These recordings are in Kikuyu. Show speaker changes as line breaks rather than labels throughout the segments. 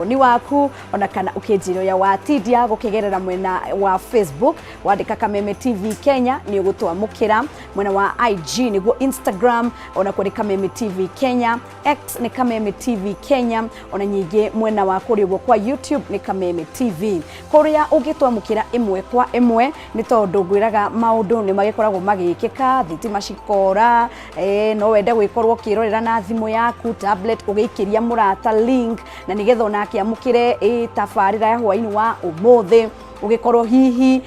Woni waku ona kana ũkĩnjĩra ũrĩa watindia gũkĩgerera mwena wa Facebook, wandĩka Kameme TV Kenya nĩ ũgũtwamũkĩra. Mwena wa IG nĩguo Instagram, ona kuo nĩ Kameme TV Kenya. X nĩ Kameme TV Kenya, ona nyingĩ mwena wa kũrĩa ũguo kwa YouTube nĩ Kameme TV, kũrĩa ũngĩtwamũkĩra ĩmwe kwa ĩmwe, nĩ tondũ ngwĩraga maũndũ nĩ magĩkoragwo magĩkĩka, thitima cikora, no wende gwĩkorwo ũkĩrorera na thimũ yaku, tablet, ũgĩikĩria mũrata link na nĩgetha onake amũkĩre tabarĩra ya hwaĩ-inĩ wa ũmũthĩ. Ũgĩkorwo hihi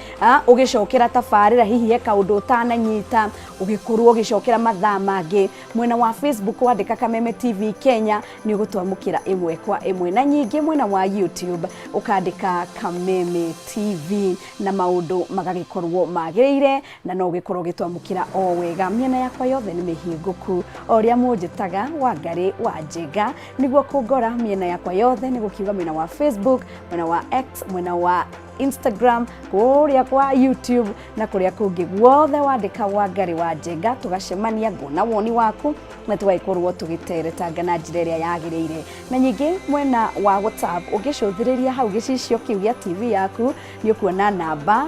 ũgĩcokera tabarĩra, hihi he kaũndũ ũtananyita, ũgĩkorwo ũgĩcokera mathaa mangĩ. Mwena wa Facebook wandĩka Kameme TV Kenya nĩ ũgũtwamũkĩra ĩmwe kwa ĩmwe, na nyingĩ mwena wa YouTube ũkandĩka Kameme TV na maũndũ magagĩkorwo magĩrĩire, na no ũgĩkorwo ũgĩtwamũkĩra o wega. Mĩena yakwa yothe nĩ mĩhingũku, o ũrĩa mũnjĩtaga Wangarĩ wa Njenga nĩguo kũngora. Mĩena yakwa yothe nĩ gũkiuga mwena wa Facebook, mwena wa X, mwena wa Instagram, kũrĩa kwa YouTube na kũrĩa kũngĩ guothe, wandĩka Wangarĩ wa Njenga tũgacemania, nguona woni waku na tũgagĩkorwo tũgĩteretanga na njĩra ĩrĩa yagĩrĩire. Na nyingĩ mwena wa WhatsApp, ũngĩcũthĩrĩria hau gĩcicio kĩu gĩa TV yaku nĩ ũkuona namba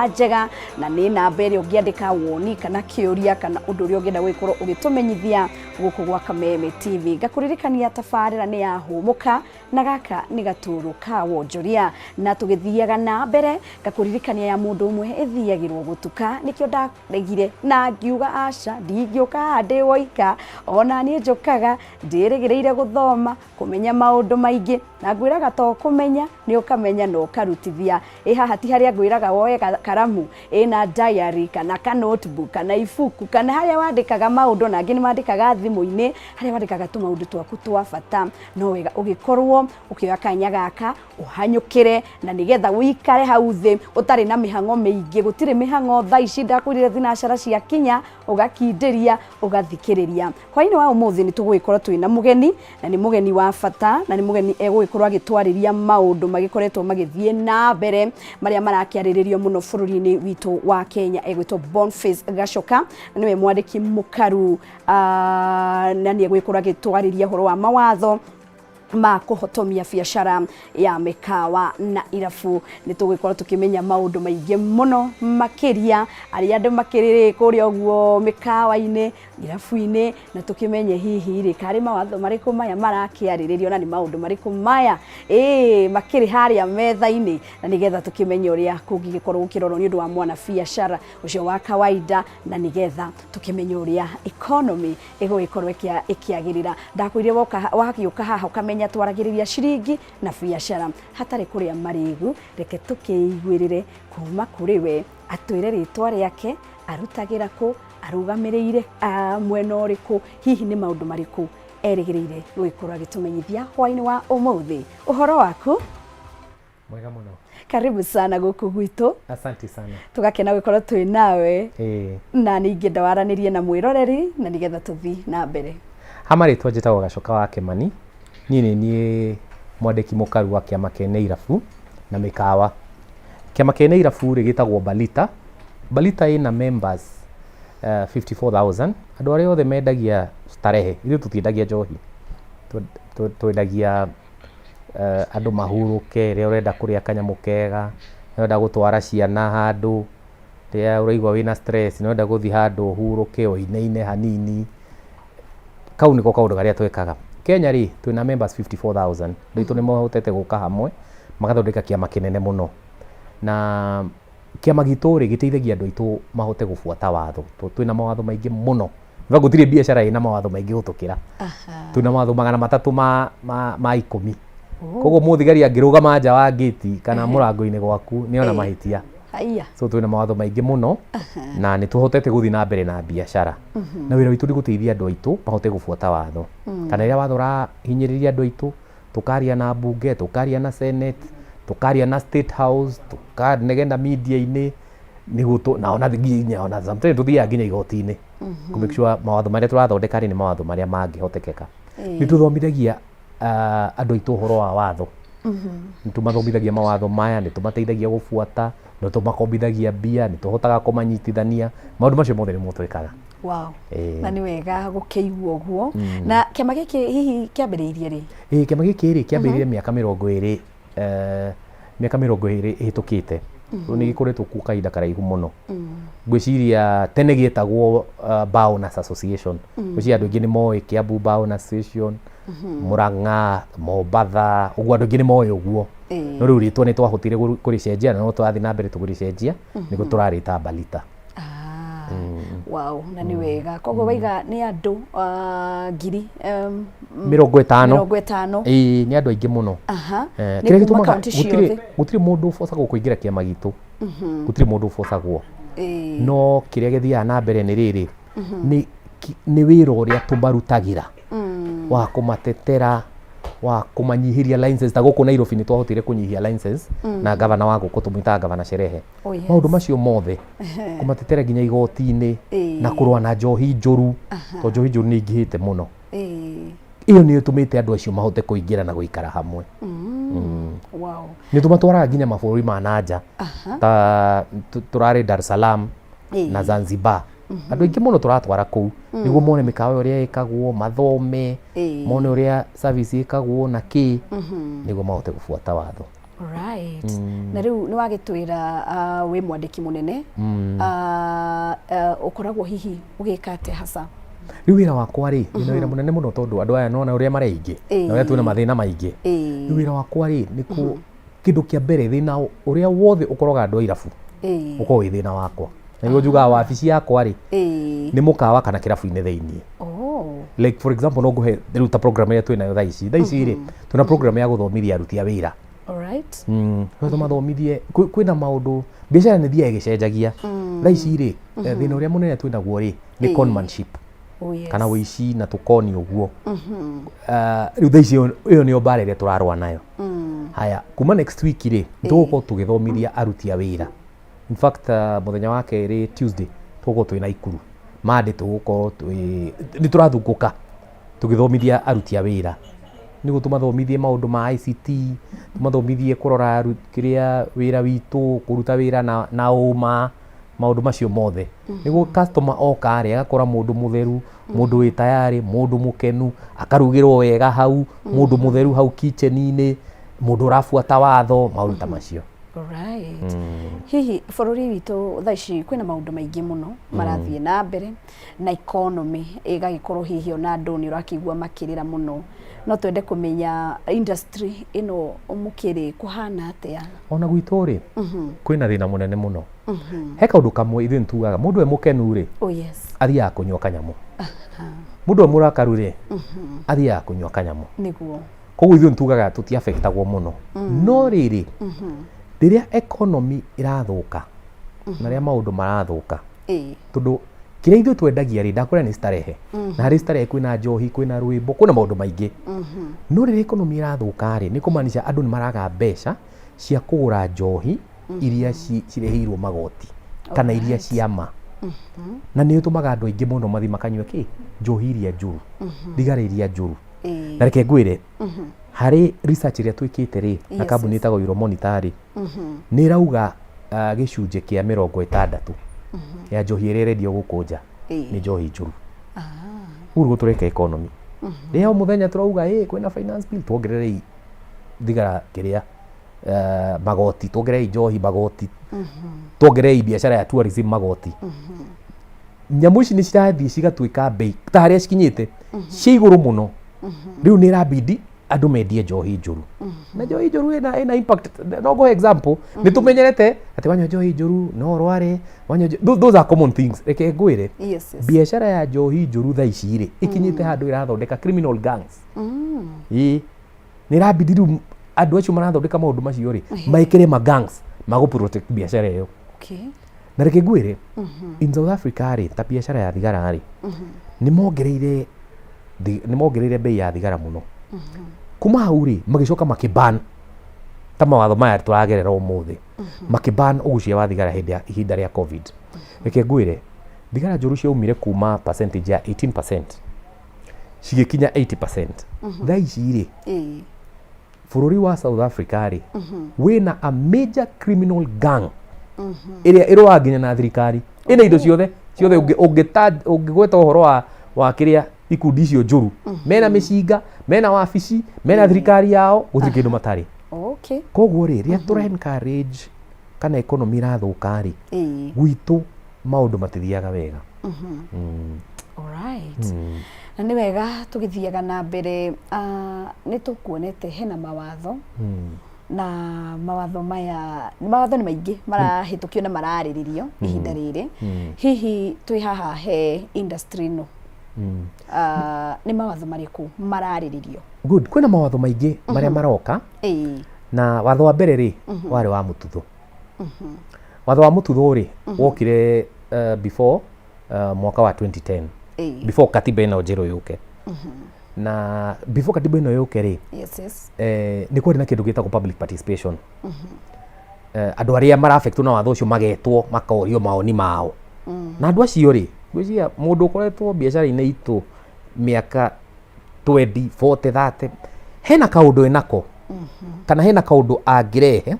njega, na nĩ namba ĩrĩa ũngĩandĩka woni kana kĩũria kana ũndũ ũrĩa ũngĩenda gũgĩkorwo ũgĩtũmenyithia gũkũ gwa Kameme TV. Ngakũririkania tabarĩra nĩ ya Hũmũka, na gaka nĩ gatũrũ ka wonjoria. Na tũgĩthiaga na mbere, ngakũririkania ya mũndũ ũmwe ĩthiagĩrwo gũtuka, nĩkĩo ndaregire na ngiuga aca, ndingĩũka haha ndĩ woika, ona niĩ njũkaga ndĩrĩgĩrĩire gũthoma, kũmenya maũndũ maingĩ, na ngwĩraga to kũmenya, nĩ ũkamenya na ũkarutithia. Ĩ haha ti harĩa ngwĩraga woe karamu ĩna diary kana ka notebook kana ibuku kana harĩa wandĩkaga maũndũ, na angĩ nĩ mandĩkaga thimũ-inĩ harĩa wandĩkaga tũmaũndũ twaku twa bata. No wega ũgĩkorwo ũkĩoya kanya gaka ũhanyũkĩre, na nĩgetha ũikare hau thĩ ũtarĩ na mĩhang'o mĩingĩ. Gũtirĩ mĩhang'o thaa ici, ndakwĩrire thinacara ciakinya ũgakindĩria ũgathikĩrĩria. Hwaĩ-inĩ wa ũmũthĩ nĩ tũgũgĩkorwo twĩna mũgeni, na nĩ mũgeni wa bata, na nĩ mũgeni egũgĩkorwo agĩtwarĩria maũndũ magĩkoretwo magĩthiĩ na mbere marĩa marakĩarĩrĩrio mũno bũrũri-inĩ witũ wa Kenya. Egwĩtwo Boniface Gachoka, na nĩwe mwandĩki mũkaru, na nĩ egũgĩkorwo agĩtwarĩria ũhoro wa mawatho ma kũhotomia biacara ya mĩkawa na irabu. Nĩ tũgũgĩkorwo tũkĩmenya maũndũ maingĩ mũno makĩria arĩa andũ makĩrĩ kũrĩa ũguo mĩkawa-inĩ, irabu-inĩ, na tũkĩmenye hihi rĩ karĩ mawatho marĩkũ maya marakĩarĩrĩrio, na nĩ maũndũ marĩkũ maya ĩĩ makĩrĩ harĩa metha-inĩ, na nĩgetha tũkĩmenye ũrĩa kũngĩgĩkorwo gũkĩrorwo nĩ ũndũ wa mwana biacara ũcio wa kawaida, na nĩgetha tũkĩmenye ũrĩa economy ĩgũgĩkorwo ĩkĩagĩrĩra. Ndakwĩrire woka wagĩũka haha ũkamenya twaragĩrĩria ciringi na biacara hatarĩ kũrĩa marĩgu. Reke tũkĩiguĩrĩre kuma kũrĩ we, atwĩre rĩtwa rĩake, arutagĩra kũ, arũgamĩrĩire mwena ũrĩkũ, hihi nĩ maũndũ marĩkũ erĩgĩrĩire gũgĩkorwo agĩtũmenyithia hwaĩ-inĩ wa ũmũthĩ. Ũhoro waku?
Mwega mũno.
Karibu sana gũkũ gwitũ.
Asante sana.
Tũgakena gũkorwo twĩ nawe. Na nĩ ingĩenda waranĩrie na mwĩroreri na nĩgetha tũthiĩ na mbere.
Ha marĩtwa njĩtagwo Gacoka wa Kĩmani. Niĩ nĩ niĩ mwandĩki mũkaru wa kĩama kĩene irabu na mĩkawa. Kĩama kĩene irabu rĩ gĩtagwo Balita. Balita ĩna members 54,000, andũ arĩa othe mendagia starehe. Ithuĩ tũtiendagia njohi, twendagia andũ mahurũke, rĩrĩa ũrenda kũrĩa kanyamũ kega, rĩrĩa ũrenda gũtwara ciana handũ, rĩrĩa ũraigua wĩna stress na ũrenda gũthiĩ handũ ũhurũke, ũinaine hanini, kau nĩko kaũndũ karĩa twĩkaga. Kenya rĩ, twĩna members 54,000, andũ aitũ nĩ mahotete gũka hamwe, magathondeka kĩama kĩnene mũno. Na kĩama gitũ rĩ, gĩteithagia andũ aitũ mahote gũbuata watho, tondũ twĩna mawatho maingĩ mũno. In fact gũtirĩ biacara ĩna mawatho maingĩ gũtũkĩra. Twĩna mawatho 300 ma 10. Koguo mũthigari angĩrũgama nja wa ngĩti kana mũrango-inĩ gwaku nĩ ona mahĩtia.
Haiya.
So twĩna mawatho maingĩ mũno na nĩ tũhotete gũthiĩ na mbere na biacara. Na wĩra witũ nĩ gũteithia andũ aitũ mahote gũbuata watho. Kana rĩrĩa watho ũrahinyĩrĩria andũ aitũ, tũkaria na mbunge, tũkaria na Senate, tũkaria na State House, tũkanegena media-inĩ, nĩguo na ona nginya ona sometimes tũthiaga nginya igoti-inĩ kũ make sure mawatho marĩa tũrathondeka rĩ nĩ mawatho marĩa mangĩhotekeka. Nĩ tũthomithagia andũ aitũ ũhoro wa watho. Nĩ tũmathomithagia mawatho maya, nĩ tũmateithagia gũbuata, nĩ tũmakombithagia mbia, nĩ tũhotaga kũmanyitithania, maũndũ macio mothe nĩmo twĩkaga.
Wow.
Ĩĩ.
Na nĩ wega gũkĩigua ũguo. Na kĩama gĩkĩ hihi kĩambĩrĩirie rĩ?
Ĩĩ, kĩama gĩkĩ rĩ kĩambĩrĩirie mĩaka 20, mĩaka 20 ĩhĩtũkĩte. Rĩu nĩ gĩkoretwo kuo kahinda karaihu mũno. Ngwĩciria tene gĩetagwo Bar Owners Association. Ngwĩciria andũ aingĩ nĩ moĩ Kiambu Bar Owners Association, Murang'a, Mombatha, ũguo andũ aingĩ nĩ moĩ ũguo. No rĩu rĩtwa nĩ twahotire kũrĩcenjia na no tũrathiĩ na mbere tũkĩrĩcenjia, nĩguo tũrarĩta Balita.
Ah, wow, na nĩ wega. Koguo waiga nĩ andũ ngiri
50.
50.
Ĩĩ, nĩ andũ aingĩ mũno.
Nĩ
Kĩrĩa
kuma
gĩtũmaga
kaunti
gũtirĩ
ciothe.
Gũtirĩ mũndũ ũbocagwo kũingĩra kĩama gitũ. Gũtirĩ mũndũ ũbocagwo. No kĩrĩa gĩthiaga na mbere nĩ rĩrĩ, nĩ wĩra ũrĩa tũmarutagĩra wa kũmatetera, wa kũmanyihĩria license. Ta gũkũ Nairobi nĩ twahotire kũnyihia license na gavana wa gũkũ tũmwĩtaga Gavana Sherehe.
Oh, yes.
Maũndũ macio mothe, kũmatetera nginya igoti-inĩ na kũrũa na njohi njũru, tondũ njohi njũru nĩ ingĩhĩte mũno. Ĩyo nĩyo ĩtũmĩte andũ acio mahote kũingĩra na gũikara hamwe. Nĩ tũmatwaraga nginya mabũrũri ma nanja, ta tũrarĩ Dar es Salaam na Zanzibar. Andũ aingĩ mũno tũratwara kũu nĩguo mone mĩkawa ũrĩa ĩkagwo, mathome, mone ũrĩa service ĩkagwo na kĩ, nĩguo mahote gũbuata watho.
Right. Na rĩu nĩ wagĩtwĩra wĩ mwandĩki mũnene. Ũkoragwo hihi ũgĩka atĩa hasa?
Rĩu wĩra wakwa rĩ, ndĩna wĩra mũnene mũno, tondũ andũ aya nona ũrĩa mareingĩ na ũrĩa twĩna mathĩna maingĩ. Rĩu wĩra wakwa rĩ, nĩ kũ kĩndũ kĩa mbere, thĩna ũrĩa wothe ũkoroga andũ a irabu ũkorwo wĩ thĩna wakwa, na nĩguo njugaga wabici yakwa rĩ nĩ mũkawa kana kĩrabu-inĩ thĩiniĩ. Like for example, no ngũhe rĩu ta program ĩrĩa twĩnayo thaa ici. Thaa ici rĩ, twĩna program ya gũthomithia aruti a wĩra. No tũmathomithie. Kwĩna maũndũ, biacara nĩ thiaga ĩgĩcenjagia. Thaa ici rĩ, thĩna ũrĩa mũnene twĩnaguo rĩ, nĩ conmanship kana ũici na tũkoni ũguo. Rĩu thaa ici ĩyo nĩyo mbara ĩrĩa tũrarũa nayo. Haya, kuma next week rĩ, tũgũkorwo tũgĩthomithia aruti a wĩra. In fact, mũthenya wa kerĩ, Tuesday, tũgũkorwo twĩ Naikuru. Monday tũgũkorwo twĩ nĩ tũrathungũka tũgĩthomithia aruti a wĩra, nĩguo tũmathomithie maũndũ ma ICT, tũmathomithie kũrora kĩrĩa wĩra witũ, kũruta wĩra na ũma, maũndũ macio mothe, nĩguo customer oka rĩ, agakora mũndũ mũtheru, mũndũ wĩ tayarĩ, mũndũ mũkenu, akarugĩrwo wega hau, mũndũ mũtheru hau kitchen-inĩ, mũndũ ũrabuata watho, maũndũ ta macio.
Alright. Hihi bũrũri witũ thaa ici kwĩna maũndũ maingĩ mũno marathiĩ na mbere na economy ĩgagĩkorwo hihi ona andũ nĩ ũrakĩigua makĩrĩra mũno, no twende kũmenya industry ĩno mũkĩrĩ kũhana atĩa?
Ona gwitũ rĩ, kwĩna thĩna mũnene mũno. He kaũndũ kamwe ithuĩ nĩtugaga, mũndũ e mũkenu rĩ, athiaga kũnyua kanyamũ, mũndũ e mũrakaru rĩ, athiaga kũnyua kanyamũ. Koguo ithuĩ nĩtugaga tũtiafectagwo mũno. No rĩrĩ, rĩrĩa economy ĩrathũka na rĩrĩa maũndũ marathũka, tondũ kĩrĩa ithuĩ twendagia rĩ, ndakwĩra nĩ starehe, na harĩ starehe kwĩna njohi, kwĩna rwĩmbo, kwĩna maũndũ maingĩ. No rĩrĩa economy ĩrathũka rĩ, nĩ kũmaanisha andũ nĩ maraga mbeca cia kũgũra njohi iria cirĩhĩirwo magoti kana iria cia ma, na nĩ ũtũmaga andũ aingĩ mũno mathiĩ makanyue kĩ njohi iria njũru, thigara iria njũru. Na reke ngwĩre, harĩ research ĩrĩa twĩkĩte rĩ na kambuni ĩtagwo Euromonitor rĩ, nĩ ĩrauga gĩcunjĩ kĩa 60 ya njohi ĩrĩa ĩrendio gũkũ nja nĩ njohi njũru. Ũguo nĩguo tũreka economy. Rĩrĩa o mũthenya tũrauga ĩ kwĩna finance bill, tuongererei thigara kĩrĩa magoti, tuongererei njohi magoti, tuongererei biacara ya tourism magoti, nyamũ ici nĩ cirathiĩ cigatuĩka mbei ta harĩa cikinyĩte cia igũrũ mũno. Rĩu nĩ ĩrabidi andũ mendie njohi njũru, na njohi njũru ĩna impact. No ngũhe example, nĩ tũmenyerete atĩ wanyua njohi njũru no ũrware, wanyua those are common things. Reke ngwĩre, biacara ya njohi njũru thaa ici rĩ, ĩkinyĩte handũ ĩrathondeka criminal gangs. Ĩĩ, nĩ ĩrabidi rĩu andũ acio marathondeka maũndũ macio rĩ, maĩkĩre ma gangs magũ protect biacara ĩyo. Na reke ngwĩre, in South Africa rĩ, ta biacara ya thigara rĩ, nĩ mongereire bei ya thigara mũno. Kuma hau rĩ, magĩcoka makĩban ta mawatho maya tũragerera ũmũthĩ, makĩban ũgucia wa thigara hĩndĩ ya ihinda rĩa COVID. Reke ngwĩre, thigara njũru ciaumire kuma percentage ya 18% cigĩkinya 80%. Thaa ici rĩ, bũrũri wa South Africa rĩ, wĩna a major criminal gang ĩrĩa ĩrũaga nginya na thirikari, ĩna indo ciothe Ciothe ũngĩgweta ũhoro wa kĩrĩa ikundi icio njũru mena mĩcinga, mena wabici, mena thirikari yao, gũtirĩ kĩndũ matarĩ. Koguo rĩ, rĩrĩa tũra encourage kana economy ĩrathũka rĩ, gwitũ maũndũ matithiaga wega.
Alright. Na nĩ wega tũgĩthiaga na mbere, nĩ tũkuonete hena mawatho na mawatho maya, mawatho nĩ maingĩ marahĩtũkio na mararĩrĩrio ihinda rĩrĩ. Hihi twĩ haha he industry ĩno, nĩ mawatho marĩkũ mararĩrĩrio?
Good, kwĩna mawatho maingĩ marĩa maroka. Na watho wa mbere rĩ, warĩ wa mũtutho. Watho wa mũtutho rĩ, wokire before mwaka wa 2010, before katiba ĩno njerũ yũke. Na before katiba ĩno yũke rĩ, nĩ kwarĩ na kĩndũ gĩtagwo public participation. Andũ arĩa maraffectwo na watho ũcio magetwo, makorio maoni mao. Na andũ acio rĩ, ngwĩciria mũndũ ũkoretwo biacara-inĩ itũ mĩaka 20, 40, 30, hena kaũndũ enako kana hena kaũndũ angĩrehe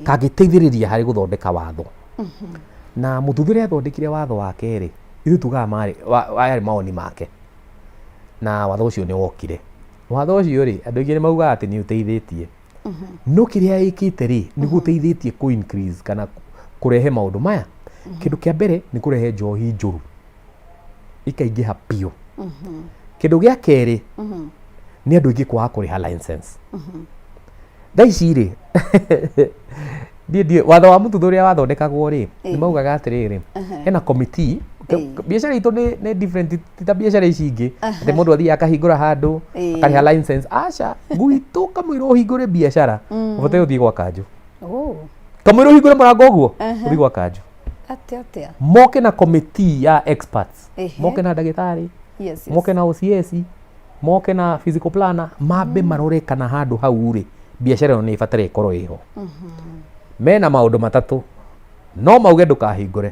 kangĩteithĩrĩria harĩ gũthondeka watho. Na mũthuthuria ũrĩa athondekire watho wake rĩ, ithuĩ tugaga marĩ yarĩ maoni make, na watho ũcio nĩ wokire. Watho ũcio rĩ, andũ aingĩ nĩ maugaga atĩ nĩ ũteithĩtie, no kĩrĩa ĩkĩte rĩ, nĩ gũteithĩtie kũ increase kana kũrehe maũndũ maya. Kĩndũ kĩa mbere nĩ kũrehe njohi njũru ikaingĩha biũ. Kĩndũ gĩa kerĩ nĩ andũ aingĩ kwaga kũrĩha license. Thaa ici rĩ, niĩ ndiũĩ watho wa mũtutho ũrĩa wathondekagwo rĩ, nĩ maugaga atĩrĩrĩ, hena committee. Biacara itũ nĩ different, ti ta biacara ici ingĩ atĩ mũndũ athiaga akahingũra handũ, akarĩha license. Aca, gwitũ kamũira ũhingũre biacara ũbataire ũthiĩ gwa kanjũ. Kamũira ũhingũre mũrango ũguo, ũthiĩ gwa kanjũ.
Atĩa atĩa?
Moke na committee ya experts, moke na ndagĩtarĩ, moke na OCS, moke na physical planner, mambe marore kana handũ hau rĩ, biacara ĩyo nĩ ĩbataire ĩkorwo ĩho. Mena maũndũ matatũ: no mauge ndũkahingũre,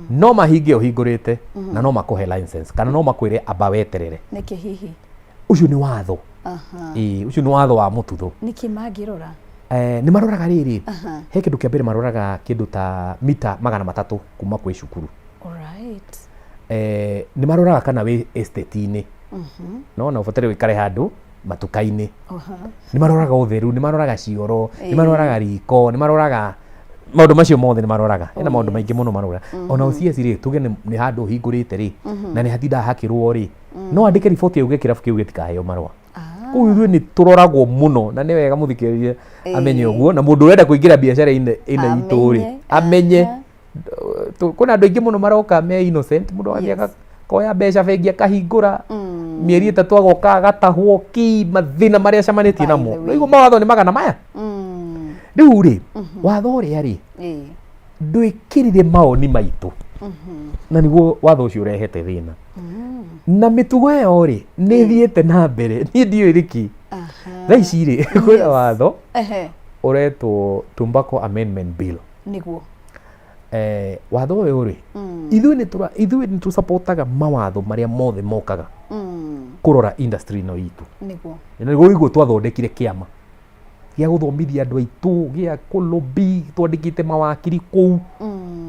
no mahinge ũhingũrĩte, na no makũhe license kana no makwĩre amba weterere.
Nĩkĩ hihi?
Ũcio nĩ watho. Ĩĩ, ũcio nĩ watho wa mũtutho.
Nĩkĩ mangĩrora?
Nĩ maroraga rĩrĩ, he kĩndũ kĩa mbere maroraga, kĩndũ ta mita 300 kuma kwĩ cukuru. Nĩ maroraga kana wĩ estate-inĩ, nona ũbataire wĩkare handũ matuka-inĩ. Nĩ maroraga ũtheru, nĩ maroraga cioro, nĩ maroraga riko, nĩ maroraga maũndũ macio mothe nĩ maroraga. Hena maũndũ maingĩ mũno maroraga. Ona OCS rĩ, tuge nĩ handũ ũhingũrĩte rĩ, na nĩ hatindaga hakĩrwo rĩ, no andĩke riboti auge kĩrabu kĩu gĩtikaheo marũa. Koguo ithuĩ nĩ tũroragwo mũno, na nĩ wega mũthikĩrĩria amenye ũguo, na mũndũ ũrenda kũingĩra biacara-inĩ ĩno itũ rĩ, amenye. Kwĩna andũ aingĩ mũno maroka me innocent, mũndũ agathiĩ akoya mbeca bengi, akahingũra, mĩeri 3 agoka agatahwo ki mathĩna marĩa acemanĩtie
By
namo.
the way.
Rĩu mawatho nĩ magana maya. Rĩu rĩ, watho ũrĩa rĩ, ndwĩkĩrire maoni maitũ, na nĩguo watho ũcio ũrehete thĩna na mĩtugo ĩyo rĩ nĩ ĩthiĩte na mbere. Niĩ ndiũĩ nĩkĩ. Thaa ici rĩ, kwĩna watho ũretwo Tobacco Amendment Bill. Watho ũyũ rĩ, ithuĩ nĩ tũsupportaga mawatho marĩa mothe mokaga kũrora industry ĩno itũ. Na nĩguo ũiguo twathondekire kĩama gĩa gũthomithia andũ aitũ, gĩa kũlobby, twandĩkĩte mawakiri kũu.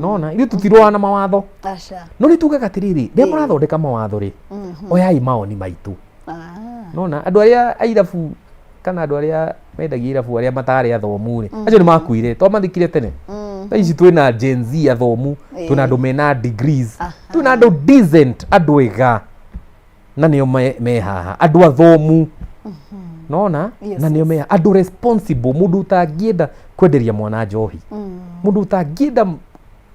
Nona ithuĩ tũtirũaga na mawatho.
Aca.
No nĩ tugaga atĩrĩrĩ, rĩrĩa mũrathondeka mawatho rĩ, oyai maoni maitũ. Nona andũ arĩa airabu kana andũ arĩa mendagia irabu arĩa matarĩ athomu rĩ, acio nĩ makuire, twamathikire tene. Thaa ici twĩna Gen Z athomu, twĩna andũ mena degrees, twĩna andũ decent, andũ ega, na nĩo me haha, andũ athomu, nona na nĩo me andũ responsible, mũndũ ũtangĩenda kwenderia mwana njohi, mũndũ ũtangĩenda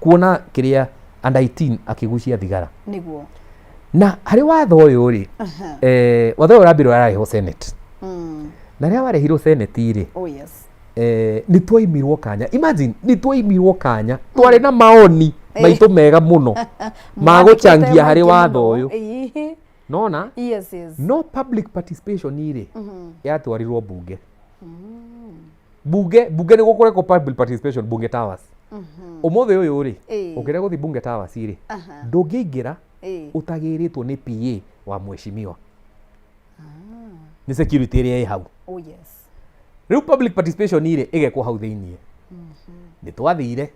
kuona kĩrĩa under 18 akĩgucia thigara. Na harĩ watho ũyũ rĩ, watho ũyũ ũrambire ũrarehwo Senate, na rĩrĩa warehirwo Senate rĩ, nĩ twaimirwo kanya. Imagine, nĩ twaimirwo kanya, twarĩ na maoni maitũ mega mũno ma gũchangia harĩ watho ũyũ. Nona no public participation rĩ, yatwarirwo bunge. Bunge nĩ gũkũrekwo public participation Bunge Towers. Ũmũthĩ ũyũ rĩ, ũngĩenda gũthiĩ Bunge Towers rĩ, ndũngĩingĩra ũtagĩrĩtwo nĩ PA wa mheshimiwa, nĩ security ĩrĩa ĩ hau. Rĩu public participation rĩ, ĩgekwo hau thĩiniĩ. Nĩ twathire.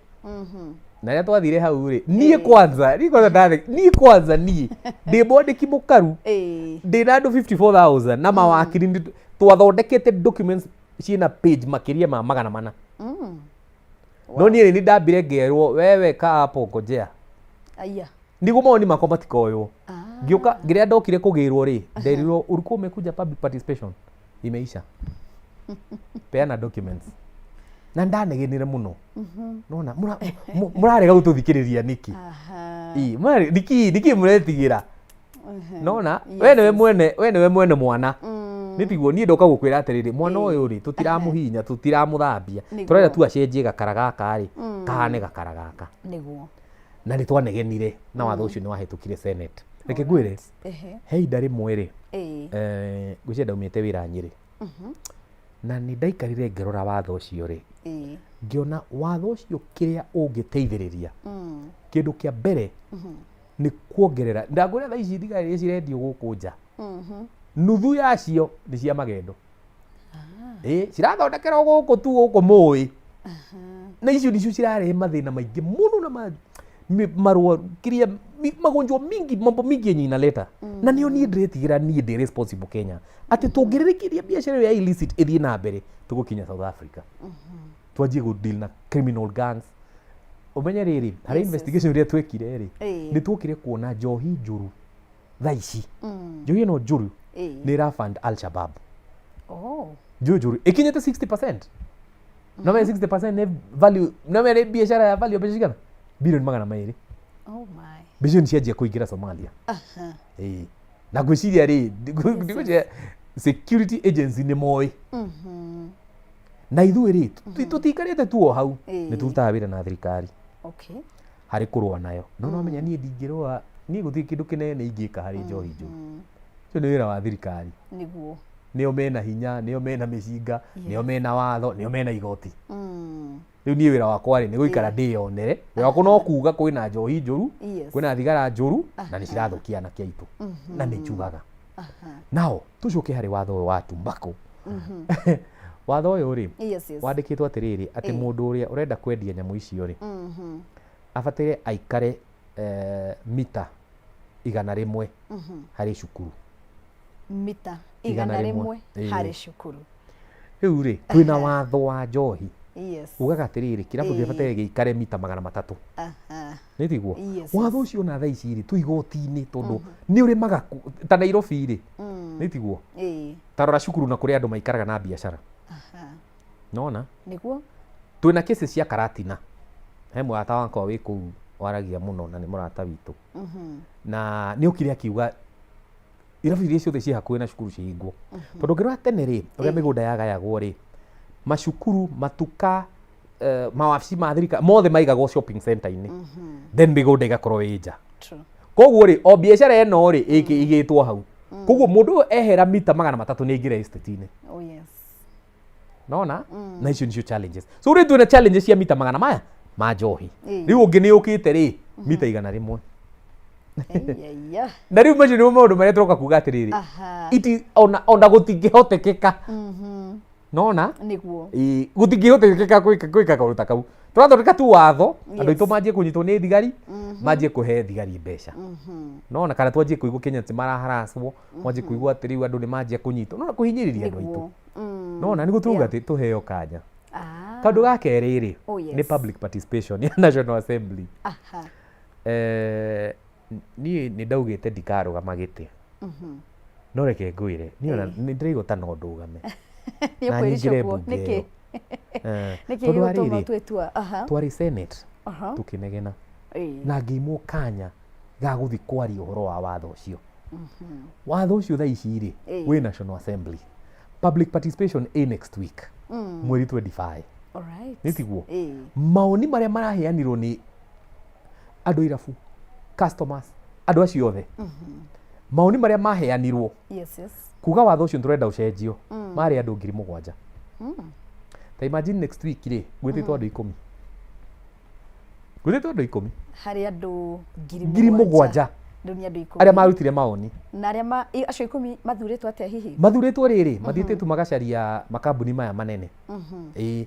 Na rĩrĩa twathire hau rĩ, niĩ kwanza, niĩ kwanza ndathe, niĩ kwanza niĩ ndĩ mwandĩki mũkaru, ndĩ na andũ 54,000 na mawakiri, twathondekete documents ciĩna page makĩria ma 400. No niĩ nĩ ndambire ngerwo, "Wewe kaa hapo, ngojea."
Aya.
Niguo mawoni makwa matikoywo.
Ah.
Ngĩũka, ngĩrĩa ndokire kũgĩrwo rĩ, nderirwo, "Ulikuwa umekuja public participation, imeisha, peana documents." Na ndanegenire mũno, nona mũrarega gũtũthikĩrĩria nĩkĩ?
Aha.
Ĩ, nĩkĩ mũretigĩra? Nona we nĩwe mwene, we nĩwe mwene mwana. Nĩ tiguo? Niĩ ndoka gũkwĩra atĩrĩrĩ, mwana ũyũ rĩ, tũtiramũhihinya, tũtiramũthambia. Tũrenda tu acenjie gakara gaka rĩ, kahane gakara gaka. Na nĩ twanegenire na watho ũcio nĩ wahĩtũkire Senate. Reke ngwĩre, he ihinda rĩmwe rĩ, ngwĩciria ndaumĩte wĩra Nyĩrĩ, na nĩ ndaikarire ngĩrora watho ũcio rĩ, ngĩona watho ũcio kĩrĩa ũngĩteithĩrĩria, kĩndũ kĩa mbere nĩ kuongerera. Ndangwĩra thaa ici thigari iria cirendio gũkũ nja, nuthu yacio nĩ cia magendo. Ĩ cirathondekerwo gũkũ tu, gũkũ mũĩ, na icio nicio cirarehe mathĩna maingĩ mũno na marũa kĩrĩa magonjwa mingi, mambo mingi yenye inaleta. Na nĩo niĩ ndĩretigĩra, niĩ ndĩ responsible Kenya, atĩ tũngĩrĩrĩkĩria biacara ĩyo ya illicit ĩthiĩ na mbere, tũgũkinya South Africa, twanjie gũ deal na criminal gangs. Ũmenye rĩrĩ, harĩ investigation ĩrĩa twekire rĩ, nĩ tuokire kuona njohi njũru thaa ici, njohi ĩno njũru nĩ ĩra fund Al Shabab.
Oh.
Njũru njũru ĩkinyĩte 60%. No me 60% nĩ value, no me nĩ biacara ya value mbeca cigana? Bilioni 200.
Oh my.
Mbeca nĩ cianjia kũingĩra Somalia. Ĩĩ, na ngwĩciria rĩ, ndigwĩciria security agency nĩ moĩ. Na ithuĩ rĩ, tũtiikarĩte tu o hau. Nĩ tũrutaga wĩra na thirikari harĩ kũrũa nayo, no no menya niĩ ndingĩrũa, niĩ gũtirĩ kĩndũ kĩnene ingĩka harĩ njohi njũru. Ũcio nĩ wĩra wa thirikari. Nĩo mena hinya, nĩo mena mĩcinga, nĩo mena watho, nĩo mena igoti. Rĩu niĩ wĩra wakwa rĩ, nĩ gũikara ndĩyonere. Wĩra wakwa no kuga kwĩna njohi njũru, kwĩna thigara njũru, na nĩ cirathũkia anake aitũ, na nĩ njugaga. Nao tũcoke harĩ watho ũyũ wa tumbako. Watho ũyũ rĩ, wandĩkĩtwo atĩrĩrĩ, atĩ mũndũ ũrĩa ũrenda kwendia nyamũ icio rĩ, abataire aikare mita 100 harĩ cukuru.
Mita
Igana
igana
rĩmwe.
rĩmwe harĩ cukuru.
Rĩu rĩ, twĩna watho wa njohi ugaga atĩrĩrĩ, kĩrabu gĩbataire gĩikare mita 300. Nĩ tiguo?
Yes.
Watho ũcio ona thaa ici rĩ, twĩ igoti-inĩ, tondũ nĩ ũrĩmaga ta Nairobi rĩ, nĩ tiguo? Ta rora cukuru na kũrĩa andũ maikaraga na biacara. Nona twĩna cases cia Karatina. He mũrata wakwa wĩ kũu waragia mũno na nĩ mũrata witũ, na nĩ okire akiuga irabu iria ciothe ciĩ hakuhĩ na cukuru cihingwo, tondũ ũngĩrora tene rĩ, ũrĩa mĩgũnda yagayagwo rĩ, macukuru, matuka, mawabici ma thirikari mothe maigagwo shopping center-inĩ, then mĩgũnda ĩgakorwo ĩ nja. Koguo rĩ, o biacara ĩno rĩ, ĩgĩtwo hau. Koguo mũndũ ũyũ ehera mita 300 nĩ aingĩra estate-inĩ. Nona na icio nicio challenges. So rĩ, twĩna challenges cia mita magana maya ma njohi. Rĩu ũngĩ nĩ ũkĩte rĩ, mita 100.
Eyaya.
Na rĩu macio nĩmo maũndũ marĩa tũroka kuga atĩrĩrĩ, iti ona gũtingĩhotekeka. Nona Ĩ, gũtingĩhotekeka gwĩka kaũndũ ta kau. Tũrathondeka tu watho, andũ aitũ manjie kũnyitwo nĩ thigari, manjie kũhe thigari mbeca. Nona kana twanjie kũigua Kenya ti maraharacwo, mwanjie kũigua atĩ rĩu andũ nĩ manjia kũnyitwo, nona kũhinyĩrĩria andũ aitũ. Nona nĩguo turauga atĩ tũheo kanya. Kaũndũ ga kerĩ rĩ, nĩ public participation ya National Assembly. Niĩ nĩ ndaugĩte ndikarũgama gĩtĩ, no reke ngwĩre, niĩ ona nĩ ndĩraigua ta no ndũgame
Nĩ
na nyingĩre
ũkwĩricũkwo
mbunge
nĩkĩ?
ĩyo.
Nĩkĩ
Tondũ wa
gĩgũtũma
rĩrĩ,
ũtue itua?
Twarĩ Senate, tũkĩnegena, na ngĩimwo kanya ga gũthiĩ kwaria ũhoro wa watho ũcio. Watho ũcio thaa ici rĩ, wĩ National Assembly. Public participation ĩ next week, mweri 25. Nĩ tiguo? Maoni marĩa maraheanirwo nĩ andũ a irabu, customers, andũ acio othe, maoni marĩa maheanirwo kuga watho ũcio tũrenda ũcenjio, marĩ andũ 7,000. Ta imagine next week rĩ, gwĩtĩtwo andũ 10, gwĩtĩtwo andũ 10.
Harĩ andũ ngiri
7,000.
Rĩu nĩ andũ 10
arĩa marutire maoni.
Na arĩa acio 10 mathurĩtwo atĩa hihi?
Mathurĩtwo rĩrĩ, mathiĩte tu magacaria makambuni maya manene. Ĩĩ.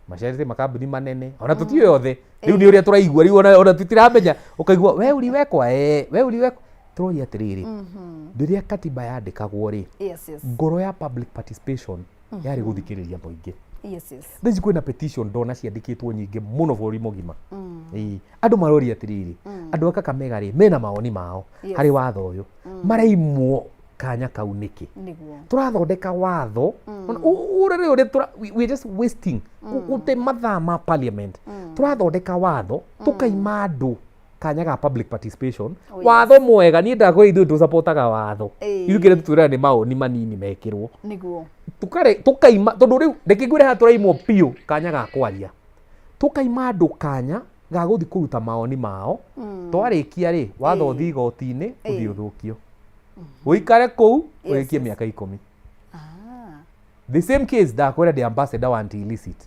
Macerete makambuni manene ona tũtiũĩ othe rĩu nĩ ũrĩa tũraigua rĩu ona tũtiramenya ũkaigua we uri wekwa we uri wekwa tũroria atĩrĩrĩ rĩrĩa katiba yandĩkagwo rĩ ngoro ya public participation yarĩ gũthikĩrĩria mũingĩ. Thaa ici kwĩna petition ndona ciandĩkĩtwo nyingĩ mũno bũrũri mũgima. Ĩĩ, andũ maroria atĩrĩrĩ andũ a Kakamega rĩ mena mawoni mao harĩ watho ũyũ maraimwo kanya kau nĩkĩ? Tũrathondeka watho ũrĩa ũrĩa we just wasting gũte mathaa ma parliament. Tũrathondeka watho tũkaima andũ kanya ga public participation. Watho mwega niĩ ndakwĩra ithuĩ tũsapotaga watho ithuĩ kĩrĩa tũtwĩraga nĩ maoni manini mekĩrwo tukaima tondũ rĩu reke ngwĩre haha tũraimwo biũ kanya ga kwaria tũkaima andũ kanya ga gũthiĩ kũruta maoni mao twarĩkia rĩ watho ũthiĩ igoti-inĩ ũthiĩ ũthũkio ũikare kũu ũrĩkie mĩaka 10. The same case ndakwĩra ndĩ ambassador wa anti illicit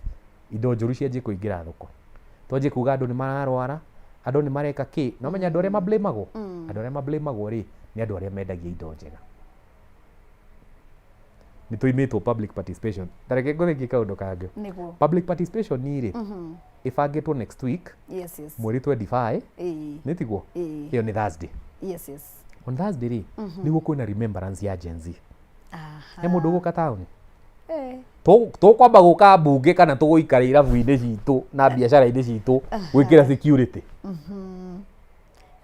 indo njũru cianjie kũingĩra thoko twanjie kuga andũ nĩ mararwara andũ nĩ mareka kĩ no menya andũ arĩa mablamagwo andũ arĩa mablamagwo rĩ nĩ andũ arĩa mendagia indo njega nĩ tũimĩtwo public participation ta reke ngũthĩkie kaũndũ kangĩ public participation rĩ ĩbangĩtwo next week mweri 25 nĩ tiguo ĩyo nĩ Thursday. On Thursday rĩ nĩguo kwĩna remembrance ya Gen Z. He mũndũ ũgũka taũni tũkwamba gũka mbunge kana tũgũikara irabu-inĩ citũ na biacara-inĩ citũ gwĩkĩra security.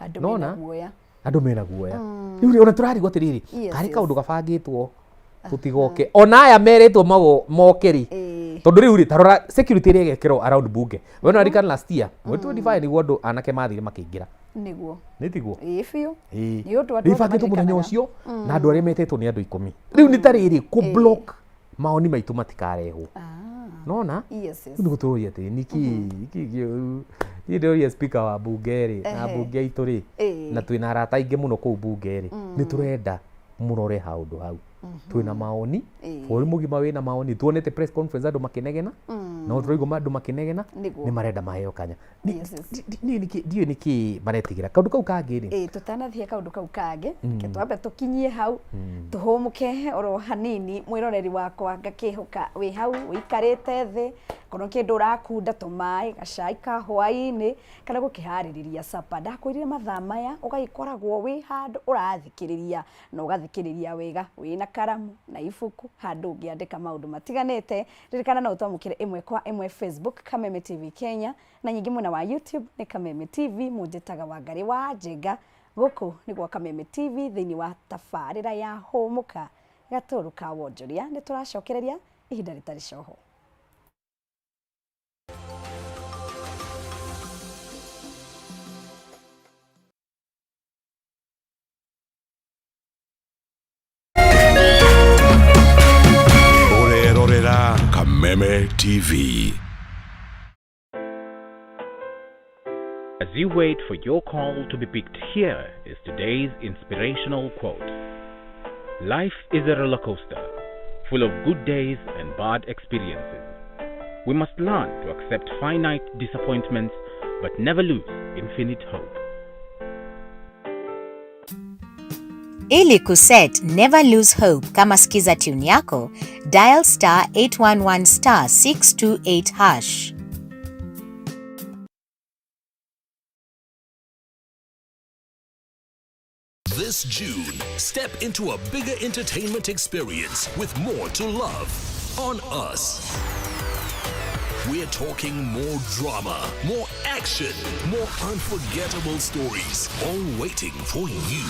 Andũ mena guoya.
Andũ mena guoya rĩu ona tũrarigwo atĩrĩrĩ karĩ kaũndũ gabangĩtwo tũtigoke ona aya merĩtwo moke rĩ tondũ rĩu rĩ tarora security ĩrĩa ĩgekĩrwo around bunge we no ririkana last year mweri 25 nĩguo andũ anake mathire makĩingĩra
nĩguo
nĩ tiguo
ĩĩ biũ
Ĩĩ.
Nĩ ũndũ andũ
Rĩu
othe
ĩbangĩtwo mũthenya
maririkanaga.
ũcio na andũ arĩa metĩtwo nĩ andũ 10 rĩu nĩ ta rĩrĩ kũ block maoni maitũ matikarehwo nona rĩu nĩ gũtũrũria atĩrĩ nĩkĩ nĩkĩ kĩũru niĩ ndĩroria speaker wa bunge rĩ na bunge itũ rĩ na twĩna arata aingĩ mũno kũu bunge rĩ nĩ tũrenda mũrore haũndũ hau twĩna maoni bũrũri mũgima wĩna maoni tuonete press conference andũ makĩnegena no tũraigua andũ makĩnegena nĩ marenda maheo kanya niĩ ndiũĩ nĩkĩ maretigĩra kaũndũ kau kangĩ rĩ
ĩĩ tũtanathiĩ kaũndũ kau kangĩ reke twambe tũkinyie hau tũhũmũke oro hanini mwĩroreri wakwa ngakĩhũka wĩ hau ũikarĩte thĩ korwo kĩndũ ũrakunda tũmaĩ gacai ka hwaĩ-inĩ kana gũkĩharĩrĩria capa ndakwĩrire mathaa maya ũgagĩkoragwo wĩ handũ ũrathikĩrĩria na ũgathikĩrĩria wega wĩna karamu na ibuku handũ ũngĩandĩka maũndũ matiganĩte ririkana no ũtwamũkĩre ĩmwe kwa ĩmwe Facebook Kameme TV Kenya na nyingĩ mwena wa YouTube nĩ Kameme TV mũnjĩtaga Wangarĩ wa Njenga gũkũ nĩ gwa Kameme TV thĩinĩ wa tabarĩra ya Hũmũka gatũrũ ka wonjoria nĩ tũracokereria ihinda rĩtarĩ coho.
Ũrerorera Kameme TV.
As you wait for your call to be picked, here is today's inspirational quote. Life is a roller coaster, full of good days and bad experiences. We must learn to accept finite disappointments, but never lose infinite hope.
Ili kuset Never Lose Hope kama skiza tune yako, dial star 811 star 628 hash.
This June, step into a bigger entertainment experience with more to love on us. We're talking more drama, more action, more unforgettable stories, all waiting for you.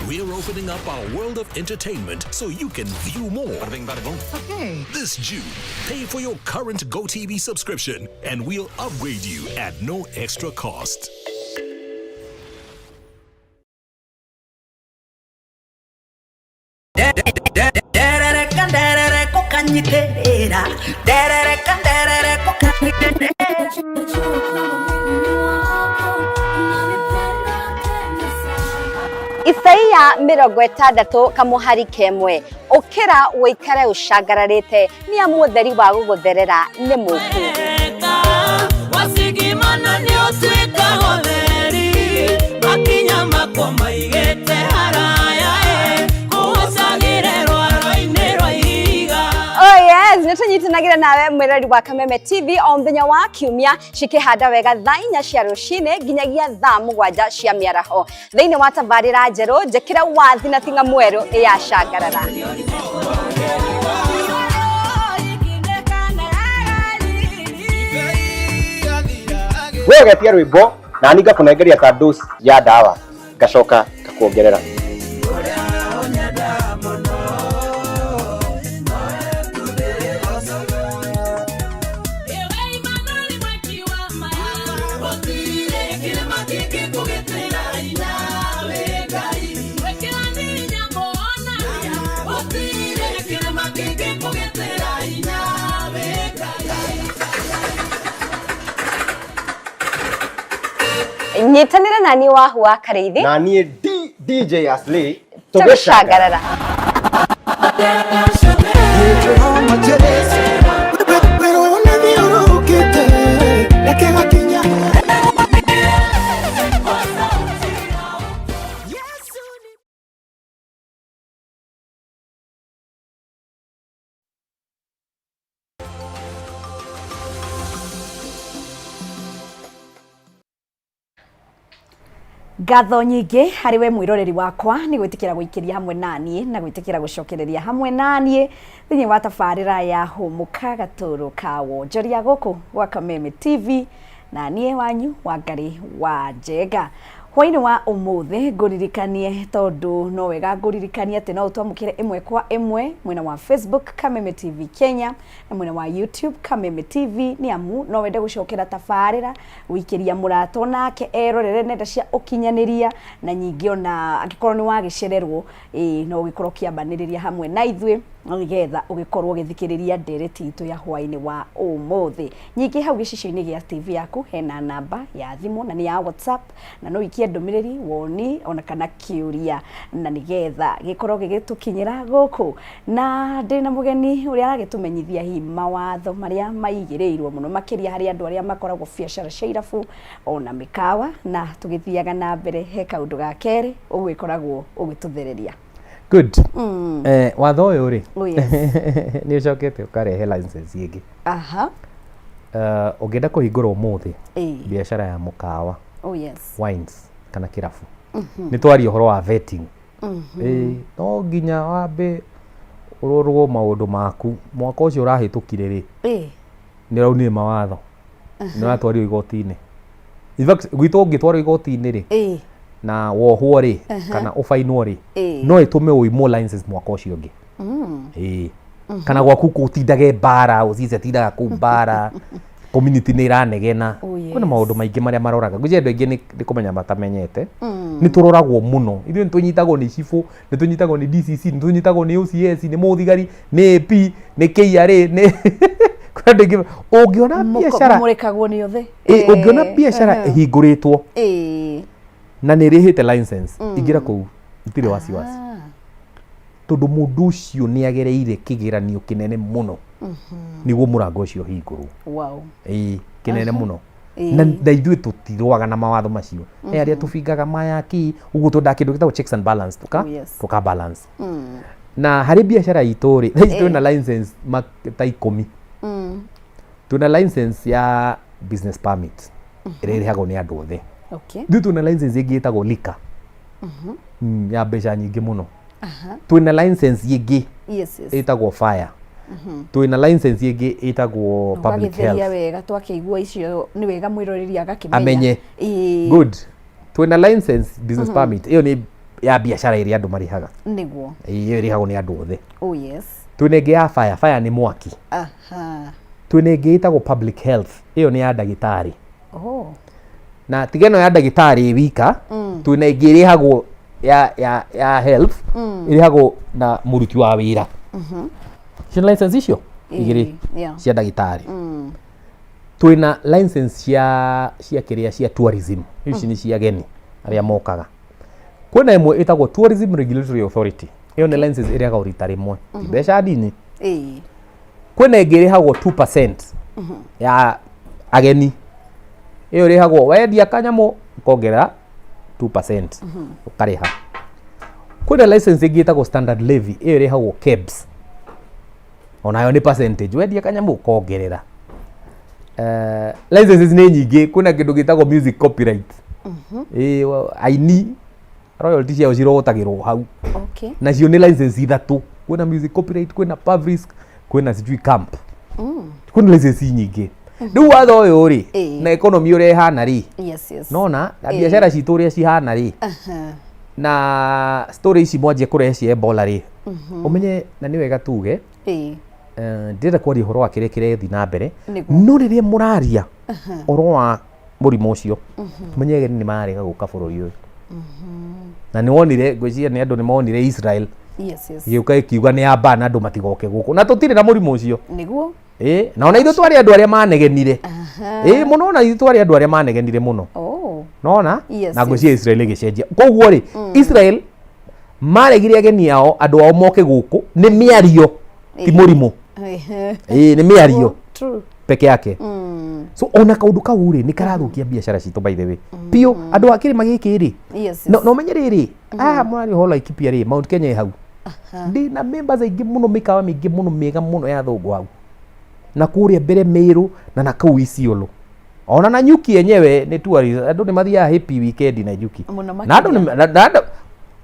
We're opening up our world of entertainment so you can view more.
Okay.
This June, pay for your current GoTV subscription and we'll upgrade you at no extra cost.
Nderereka nderereko kanyiterera nderereka nderereko kanyiterera.
Isaia 60 kamuhari kemwe ukira wikare ucangararite ni amu utheri wa gugutherera ni muku.
Wasigimana nĩ ũtuĩkaga ũtheri makinya makwa maigĩte haraya ĩ kũhũcagĩre rwaro-inĩ rwa ihiga.
Oh yes, nĩ tũnyitanagĩra
Tũnyitanagĩra nawe mwĩrori wa Kameme TV o mũthenya wa kiumia cikĩhanda wega thaa 4 cia rũcinĩ nginyagia thaa 7 cia mĩaraho thĩinĩ wa tabarĩra njerũ njĩkĩra wathi na tinga mwerũ ya Cangarara.
We ũgetia rwĩmbo na niĩ ngakũnengeria ta dose ya ndawa ngacoka ngakuongerera.
Nyitanĩra na niĩ Wahu wa Karĩithi
na niĩ DJ Aslay
tũgĩcangarara. Ngatho nyingĩ harĩ we mwĩroreri wakwa nĩ gwĩtĩkĩra gũikĩria hamwe naniĩ na gwĩtĩkĩra gũcokereria hamwe naniĩ thĩinĩ wa tabarĩra ya Hũmũka Gatũrũ ka Wonjoria gũkũ gwa Kameme TV na niĩ wanyu Wangari wa Njenga. Hwaĩ-inĩ wa ũmũthĩ ngũririkanie tondũ no wega ngũririkanie atĩ no ũtwamũkĩre ĩmwe kwa ĩmwe mwena wa Facebook Kameme TV Kenya na mwena wa YouTube Kameme TV nĩ amu no wende gũcokera tabarĩra gũikĩria mũrata onake erorere nenda cia ũkinyanĩria na nyingĩ ona angĩkorwo nĩ wagĩcererwo no ũgĩkorwo ũkĩambanĩrĩria hamwe na ithuĩ nĩgetha ũgĩkorwo ũgĩthikĩrĩria ndereti itũ ya hwaĩ-inĩ wa ũmũthĩ. Nyingĩ hau gĩcicio-inĩ gĩa TV yaku hena namba ya thimũ na nĩ ya WhatsApp na no ũikie ndũmĩrĩri woni ona kana kĩũria na nĩgetha gĩkorwo gĩgĩtũkinyĩra gũkũ. Na ndĩna mũgeni ũrĩa aragĩtũmenyithia hihi mawatho marĩa maigĩrĩirwo mũno makĩria harĩ andũ arĩa makoragwo biacara cia irabu ona mĩkawa, na tũgĩthiaga na mbere he kaũndũ ga kerĩ ũgĩkoragwo ũgĩtũthereria.
Good. Watho ũyũ rĩ
Oh, yes.
nĩ ũcokete ũkarehe license ĩngĩ.
Aha.
Ũngĩenda kũhingũra ũmũthĩ biacara ya mũkawa,
Oh, yes.
wines kana kĩrabu, nĩ twaria ũhoro wa vetting. No nginya wambe ũrorwo maũndũ maku mwaka ũcio ũrahĩtũkire rĩ, nĩ ũraunire mawatho, nĩ ũratwarirwo igoti-inĩ. In fact gwitũ ũngĩtwarwo igoti-inĩ rĩ na wohwo rĩ kana ũbainwo rĩ, no ĩtũme ũimwo license mwaka ũcio ũngĩ. Kana gwaku gũtindage mbara, ũcice tindaga kũu mbara, community nĩ ĩranegena.
Oh, yes.
Kwĩna maũndũ maingĩ marĩa maroraga. Ngwĩciria andũ aingĩ nĩ kũmenya matamenyete. Nĩ tũroragwo mũno. Ithuĩ nĩ tũnyitagwo nĩ cibũ, nĩ tũnyitagwo nĩ DCC, nĩ tũnyitagwo nĩ OCS, nĩ mũthigari, nĩ AP, nĩ KRA, nĩ kwĩna andũ aingĩ. Ũngĩona biacara
Mũrĩkagwo nĩ othe.
Ũngĩona biacara ĩhingũrĩtwo na nĩ ĩrĩhĩte license, ingĩra kũu itirĩ wasiwasi. Tondũ mũndũ ũcio nĩ agereire kĩgeranio kĩnene mũno nĩguo mũrango ũcio ũhingũrwo.
Wow.
Kĩnene mũno. Na ithuĩ tũtirũaga na mawatho macio. He arĩa tũbingaga maya kĩ ũguo twendaga kĩndũ gĩtagwo checks and balance, tũka balance. Na harĩ biacara itũ rĩ, thaa ici twĩna license ta 10. Twĩna license ya business permit ĩrĩa ĩrĩhagwo nĩ andũ othe.
Okay.
Ithuĩ twĩna license ĩngĩ ĩtagwo liquor. Ya mbeca nyingĩ mũno. Twĩna license ĩngĩ
Yes, yes.
ĩtagwo fire. Twĩna license ĩngĩ ĩtagwo public
Ũgagĩtheria
health.
wega twakĩigua icio nĩ wega mwĩroreri agakĩmenya.
Amenye. Good. Twĩna license business permit ĩyo nĩ ya biacara ĩrĩa andũ marĩhaga.
Nĩguo.
Ĩyo ĩrĩhagwo nĩ andũ othe.
Oh, yes.
Twĩna ĩngĩ ya fire, fire nĩ mwaki.
Aha.
Twĩna ĩngĩ ĩtagwo public health, ĩyo nĩ ya ndagĩtarĩ.
Oh.
Na tiga ĩno ya ndagĩtarĩ wika, twĩna ĩngĩ ĩrĩhagwo ya health, ĩrĩhagwo na mũruti wa wĩra. Ciĩna license icio igĩrĩ cia ndagĩtarĩ. Twĩna license cia kĩrĩa cia tourism, ici nĩ cia ageni arĩa mokaga. Kwĩna ĩmwe ĩtagwo Tourism Regulatory Authority, ĩyo nĩ license ĩrĩhagwo rita rĩmwe, ti mbeca nini. Kwĩna ĩngĩ ĩrĩhagwo 2% ya ageni, ĩyo ĩrĩhagwo wendia kanyamũ ũkongerera 2% ũkarĩha. Kwĩna license ĩngĩ ĩtagwo standard levy, ĩyo ĩrĩhagwo KEBS. Onayo nĩ percentage, wendia kanyamũ ũkongerera. Licenses nĩ nyingĩ, kwĩna kĩndũ gĩtagwo music copyright. Ĩĩ, aini royalty ciao cirogotagĩrwo hau. Nacio nĩ license ithatũ, kwĩna music copyright, kwĩna PAVRISK, kwĩna sijui camp. Kwĩna license nyingĩ. Rĩu watho ũyũ rĩ, na economy ũrĩa ĩhana rĩ, nona na biacara citũ ũrĩa cihana rĩ, na story ici mwanjia kũrehe cia Ebola rĩ, ũmenye na nĩ wega tuge, ndĩrenda kwaria ũhoro wa kĩrĩa kĩrathiĩ na mbere, no rĩrĩa mũraria ũhoro wa mũrimũ ũcio, ũmenye ageni nĩ mararega gũka bũrũri ũyũ. Na nĩ wonire, ngwĩciria nĩ andũ nĩ monire Israel ĩgĩũka ĩkiuga nĩ ya ban andũ matigoke gũkũ, na tũtirĩ na mũrimũ ũcio. Ĩĩ, na ona ithuĩ twarĩ andũ arĩa manegenire. Ĩĩ mũno, ona ithuĩ twarĩ andũ arĩa manegenire mũno. Nona na ngwĩciria Israel ĩgĩcenjia. Koguo rĩ, Israel maregire ageni ao, andũ ao moke gũkũ, nĩ mĩario, ti mũrimũ. Ĩĩ, nĩ mĩario peke yake. So ona kaũndũ kau rĩ, nĩ karathũkia biacara citũ, by the way, biũ. Andũ a kĩrĩma gĩkĩ rĩ, no menye rĩrĩ, haha mũraria ũhoro Laikipia rĩ, Mount Kenya ĩ hau, ndĩna members aingĩ mũno, mĩkawa mĩingĩ mũno mĩega mũno ya thũngũ hau, na kũrĩa mbere Meru na nakũu Isiolo, ona na Nyuki yenyewe nĩ tourist, andũ nĩ mathiaga happy weekend na Nyuki.
Mũno.
Na andũ na andũ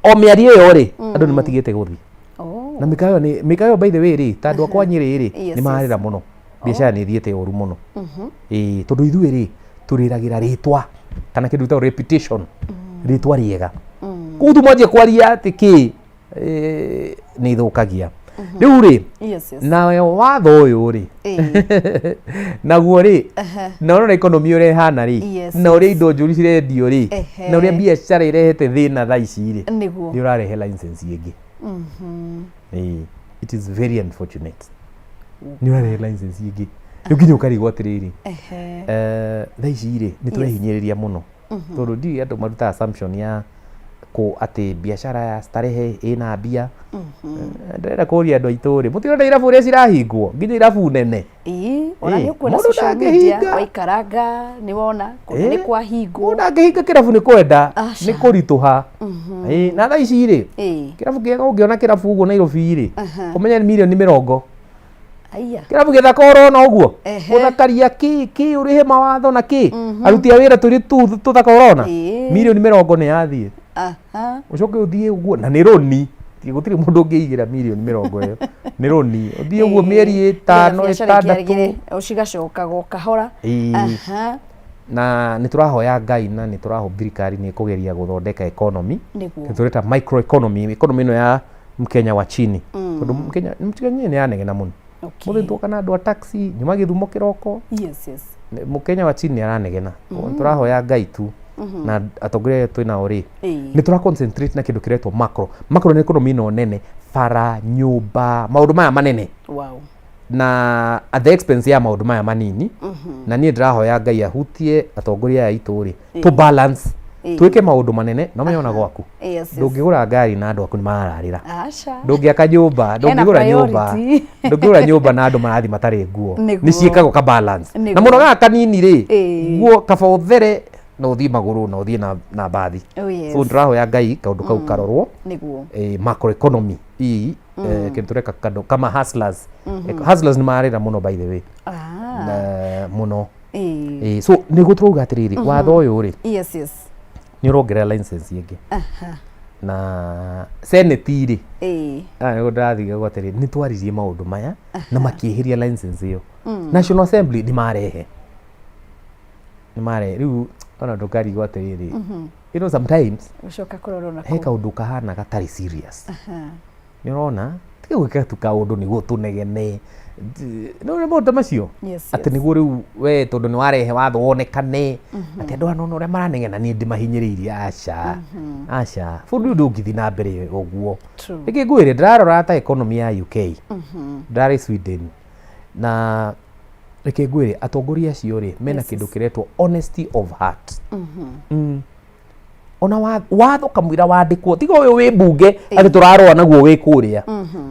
o mĩario ĩyo rĩ, andũ nĩ matigĩte gũthiĩ. Na mĩkawa nĩ mĩkawa, by the way rĩ, ta andũ akwa Nyĩrĩ rĩ, nĩ marĩra mũno, biacara nĩ ĩthiĩte ũru mũno. Ĩĩ, tondũ ithuĩ rĩ, tũrĩragĩra rĩtwa kana kĩndũ gĩtagwo reputation, rĩtwa rĩega. Koguo tu mwanjia kwaria atĩ kĩ, nĩ ithũkagia rĩu rĩ. Nayo watho ũyũ rĩ, naguo rĩ, na ũrona economy ũrĩa ĩhana rĩ, na ũrĩa indo njũru cirendio rĩ, na ũrĩa biacara ĩrehete thĩna thaa ici rĩ, nĩ ũrarehe license ĩngĩ. Ĩĩ, it is very unfortunate, nĩ ũrarehe license ĩngĩ. Rĩu nginya ũkarigwo atĩrĩrĩ, thaa ici rĩ, nĩ tũrehinyĩrĩria mũno, tondũ ndiũĩ andũ marutaga assumption ya kũ atĩ biacara ya starehe ĩna mbia. Ndĩrenda kũria andũ aitũ rĩ, mũtirona irabu ũrĩa cirahingwo, nginya irabu nene?
Ĩĩ, ona nĩ ũkuona
Mũndũ
social media.
ndangĩhinga.
Waikaranga nĩ wona kũndũ nĩ kwahingwo.
Mũndũ ndangĩhinga kĩrabu nĩ kwenda,
Aca.
nĩ kũritũha. Ĩĩ, na thaa ici rĩ, kĩrabu kĩega ũngĩona kĩrabu ũguo Nairobi rĩ, ũmenye nĩ mirioni 20.
Aya.
Kĩrabu gĩthaka ũrona ũguo, gũthakaria kĩ kĩ, ũrĩhe mawatho na kĩ, aruti a wĩra tũrĩ tu tũthaka ũrona, mirioni 20 nĩ yathiĩ. Ũcoke ũthiĩ ũguo na nĩ rũni, gũtirĩ mũndũ ũngĩigĩra mirioni 20, ĩyo nĩ rũni, ũthiĩ ũguo mĩeri 5,
Biacara
6.
ikĩagĩre, cigacokaga o kahora.
Na nĩ tũrahoya Ngai na nĩ tũraho thirikari nĩ ĩkũgeria gũthondeka economy. Tũreta micro economy, economy ĩno ya Mkenya wa chini, tondũ Mkenya nĩ yanegena mũno. Mũthĩ tuoka na andũ a taxi nyuma Gĩthumo kĩroko. Mũkenya wa chini nĩ aranegena. Tũrahoya Ngai tu na atongoria arĩa twĩnao rĩ, nĩ tũra concentrate na kĩndũ kĩretwo macro. Macro nĩ economy ĩno nene, bara, nyũmba, maũndũ maya manene, na at the expense ya maũndũ maya manini. Na niĩ ndĩrahoya Ngai ahutie atongoria aya aitũ rĩ, to balance, twĩke maũndũ manene na ũmenye ona gwaku ndũngĩgũra ngari na andũ aku nĩ marararĩra.
Aca.
Ndũngĩaka nyũmba,
Hena
ndũngĩgũra nyũmba,
priority.
ndũngĩgũra nyũmba na andũ marathiĩ matarĩ nguo. Nĩ ciĩkagwo ka balance na mũno gaka kanini rĩ, nguo kaba ũthere na ũthiĩ magũrũ na ũthiĩ na mbathi. So ndĩrahoya Ngai kaũndũ kau karorwo. Macro economy ii, kĩndũ tũreka kando kama hustlers. Hustlers nĩ marĩra mũno, by the way. Na mũno. So nĩguo tũrauga atĩrĩrĩ, watho ũyũ rĩ, nĩ ũrongerera license ĩngĩ, na senate rĩ, nĩguo ndĩrathiĩ gwa atĩrĩ, nĩ twaririe maũndũ maya na makĩeheria license ĩyo. National Assembly nĩ marehe rĩu, ona ndũkarigwo atĩrĩrĩ, sometimes
Gũcoka kũrorwo na
he
kũu.
kaũndũ kahana gatarĩ serious. Nĩ ũrona tiga gwĩka tu kaũndũ nĩguo tũnegene, nĩ ũrĩa maũndũ ta macio, atĩ nĩguo rĩu we tondũ nĩ warehe watho wonekane atĩ andũ aya nona ũrĩa maranegena niĩ ndĩmahinyĩrĩirie. Aca, aca, bũrũri ũyũ ndũngĩthiĩ na mbere ũguo. Reke ngwĩre, ndĩrarora ta economy ya UK, ndarĩ Sweden, na reke ngwĩre, atongoria acio rĩ, mena kĩndũ kĩretwo honesty of heart. Ona watho kamũira wandĩkwo, tiga ũyũ wĩ mbunge atĩ tũrarũa naguo wĩ kũrĩa,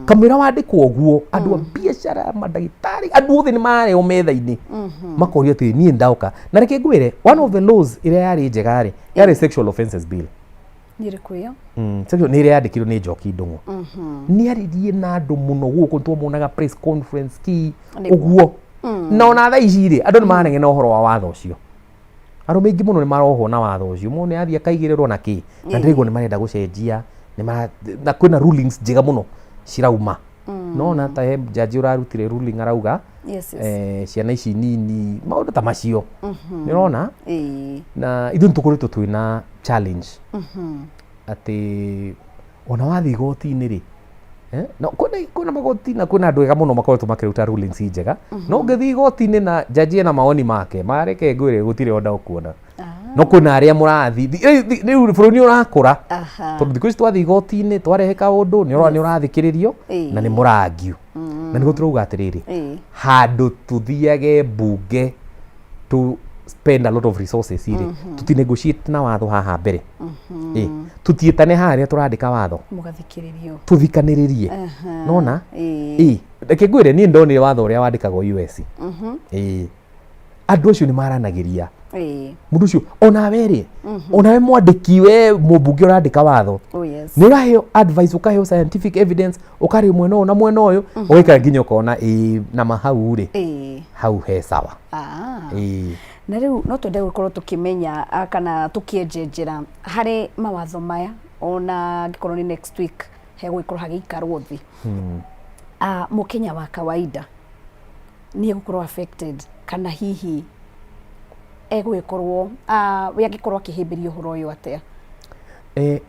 kamũira wandĩkwo ũguo, andũ a biacara, mandagĩtarĩ, andũ othe nĩ marareo metha-inĩ makorio atĩ niĩ ndauka. Na reke ngwĩre, one of the laws ĩrĩa yarĩ njega rĩ, yarĩ sexual offences bill.
Nĩ ĩrĩkũ ĩyo?
Section nĩ ĩrĩa yandĩkirwo nĩ Njoki Ndung'u. Nĩ aririe na andũ mũno gũkũ, twamuonaga press conference ki ũguo. Na ona thaa ici rĩ, andũ nĩ maranegena ũhoro wa watho ũcio. Arũme aingĩ mũno nĩ marohwo na watho ũcio. Mũndũ nĩ athiĩ akaigĩrĩrwo na kĩ. Na ndĩraigua nĩ marenda gũcenjia, nĩ mara, na kwĩna rulings njega mũno cirauma. Nona ta he jaji ũrarutire ruling arauga ciana ici nini, maũndũ ta macio. Nĩ ũrona? Na ithuĩ nĩ tũkoretwo twĩna challenge atĩ ona wathiĩ igoti-inĩ rĩ, no kwĩna magoti na kwĩna andũ ega mũno makoretwo makĩruta rulings njega, no ũngĩthiĩ igoti-inĩ na jaji ena mawoni make, mareke ngwĩre gũtirĩ ona ũkuona. No kwĩna arĩa mũrathiĩ, rĩu bũrũri nĩ ũrakũra, tondũ thikũ ici twathiĩ igoti-inĩ twarehe kaũndũ nĩ ũrona nĩ ũrathikĩrĩrio na nĩ mũrangiũ. Na nĩguo tũrauga atĩrĩrĩ, handũ tũthiage mbunge to spend a lot of resources rĩ, tũti negotiate na watho haha mbere. Tũtiĩtane haha rĩrĩa tũrandĩka watho,
mũgathikĩrĩrio,
tũthikanĩrĩrie. Nona? Reke ngwĩre, niĩ ndonire watho ũrĩa wandĩkagwo US. Andũ acio nĩ maranagĩria. Mũndũ ũcio onawe rĩ, onawe mwandĩki, we mũmbunge ũrandĩka watho, nĩ ũraheo advice, ũkaheo scientific evidence, ũkarĩo mwena ũyũ na mwena ũyũ, ũgaikara nginya ũkona ĩĩ, na ma hau rĩ, hau he sawa.
Na rĩu no twende gũkorwo tũkĩmenya kana tũkĩenjenjera harĩ mawatho maya, ona angĩkorwo nĩ next week hegũgĩkorwo hagĩikarwo thĩ. Mũkenya wa kawaida nĩ egũkorwo affected, kana hihi egũgĩkorwo we angĩkorwo akĩhĩmbĩria ũhoro ũyũ atĩa?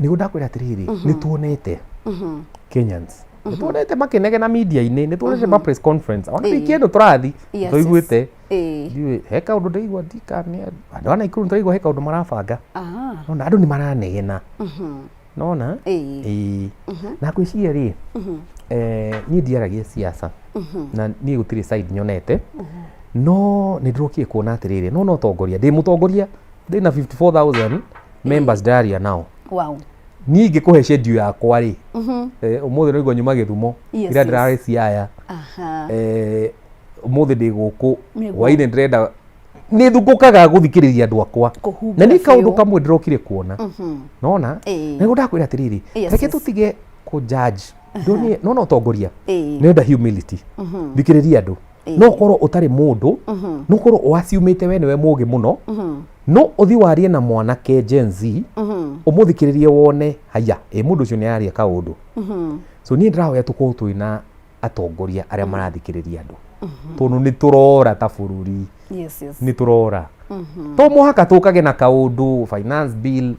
Nĩguo ndakwĩra atĩrĩrĩ, nĩ tuonete Kenyans, nĩ tuonete makĩnegena media-inĩ, nĩ tuonete ma press conference, ona wiki ĩno tũrathi tũiguĩte, ndiũĩ he kaũndũ ndĩraigua ndikane andũ a Naikuru, nĩtũraigua he kaũndũ marabanga. Nona andũ nĩ maranegena, nona? Ĩĩ, na ngwĩciria rĩ, niĩ ndiaragia siasa na niĩ gũtirĩ side nyonete, no nĩ ndĩrokire kuona atĩrĩrĩ, no ũtongoria, ndĩ mũtongoria, ndĩna 54,000 members ndĩraria nao. Niĩ ingĩkũhe schedule yakwa rĩ, ũmũthĩ nĩguo nyuma Gĩthumo, ira ndĩrarĩ Siaya, ũmũthĩ ndĩ gũkũ, hwainĩ ndĩrenda nĩ thungũkaga gũthikĩrĩria andũ akwa. Na nĩ kaũndũ kamwe ndĩrokire kuona, nona? Nĩguo ndakwĩra atĩrĩrĩ, reke tũtige kũ judge. Nona ũtongoria nĩ ũrenda humility, thikĩrĩria andũ. No ũkorwo ũtarĩ mũndũ, no ũkorwo ũaciumĩte we nĩwe mũgĩ mũno, no ũthiĩ warie na mwanake Gen Z, ũmũthikĩrĩrie wone haya, ĩ mũndũ ũcio nĩ araria kaũndũ. So niĩ ndĩrahoya tũkorwo twĩna atongoria arĩa marathikĩrĩria andũ, tondũ nĩ tũrora ta bũrũri. Nĩ tũrora, to mũhaka tũkage na kaũndũ finance bill,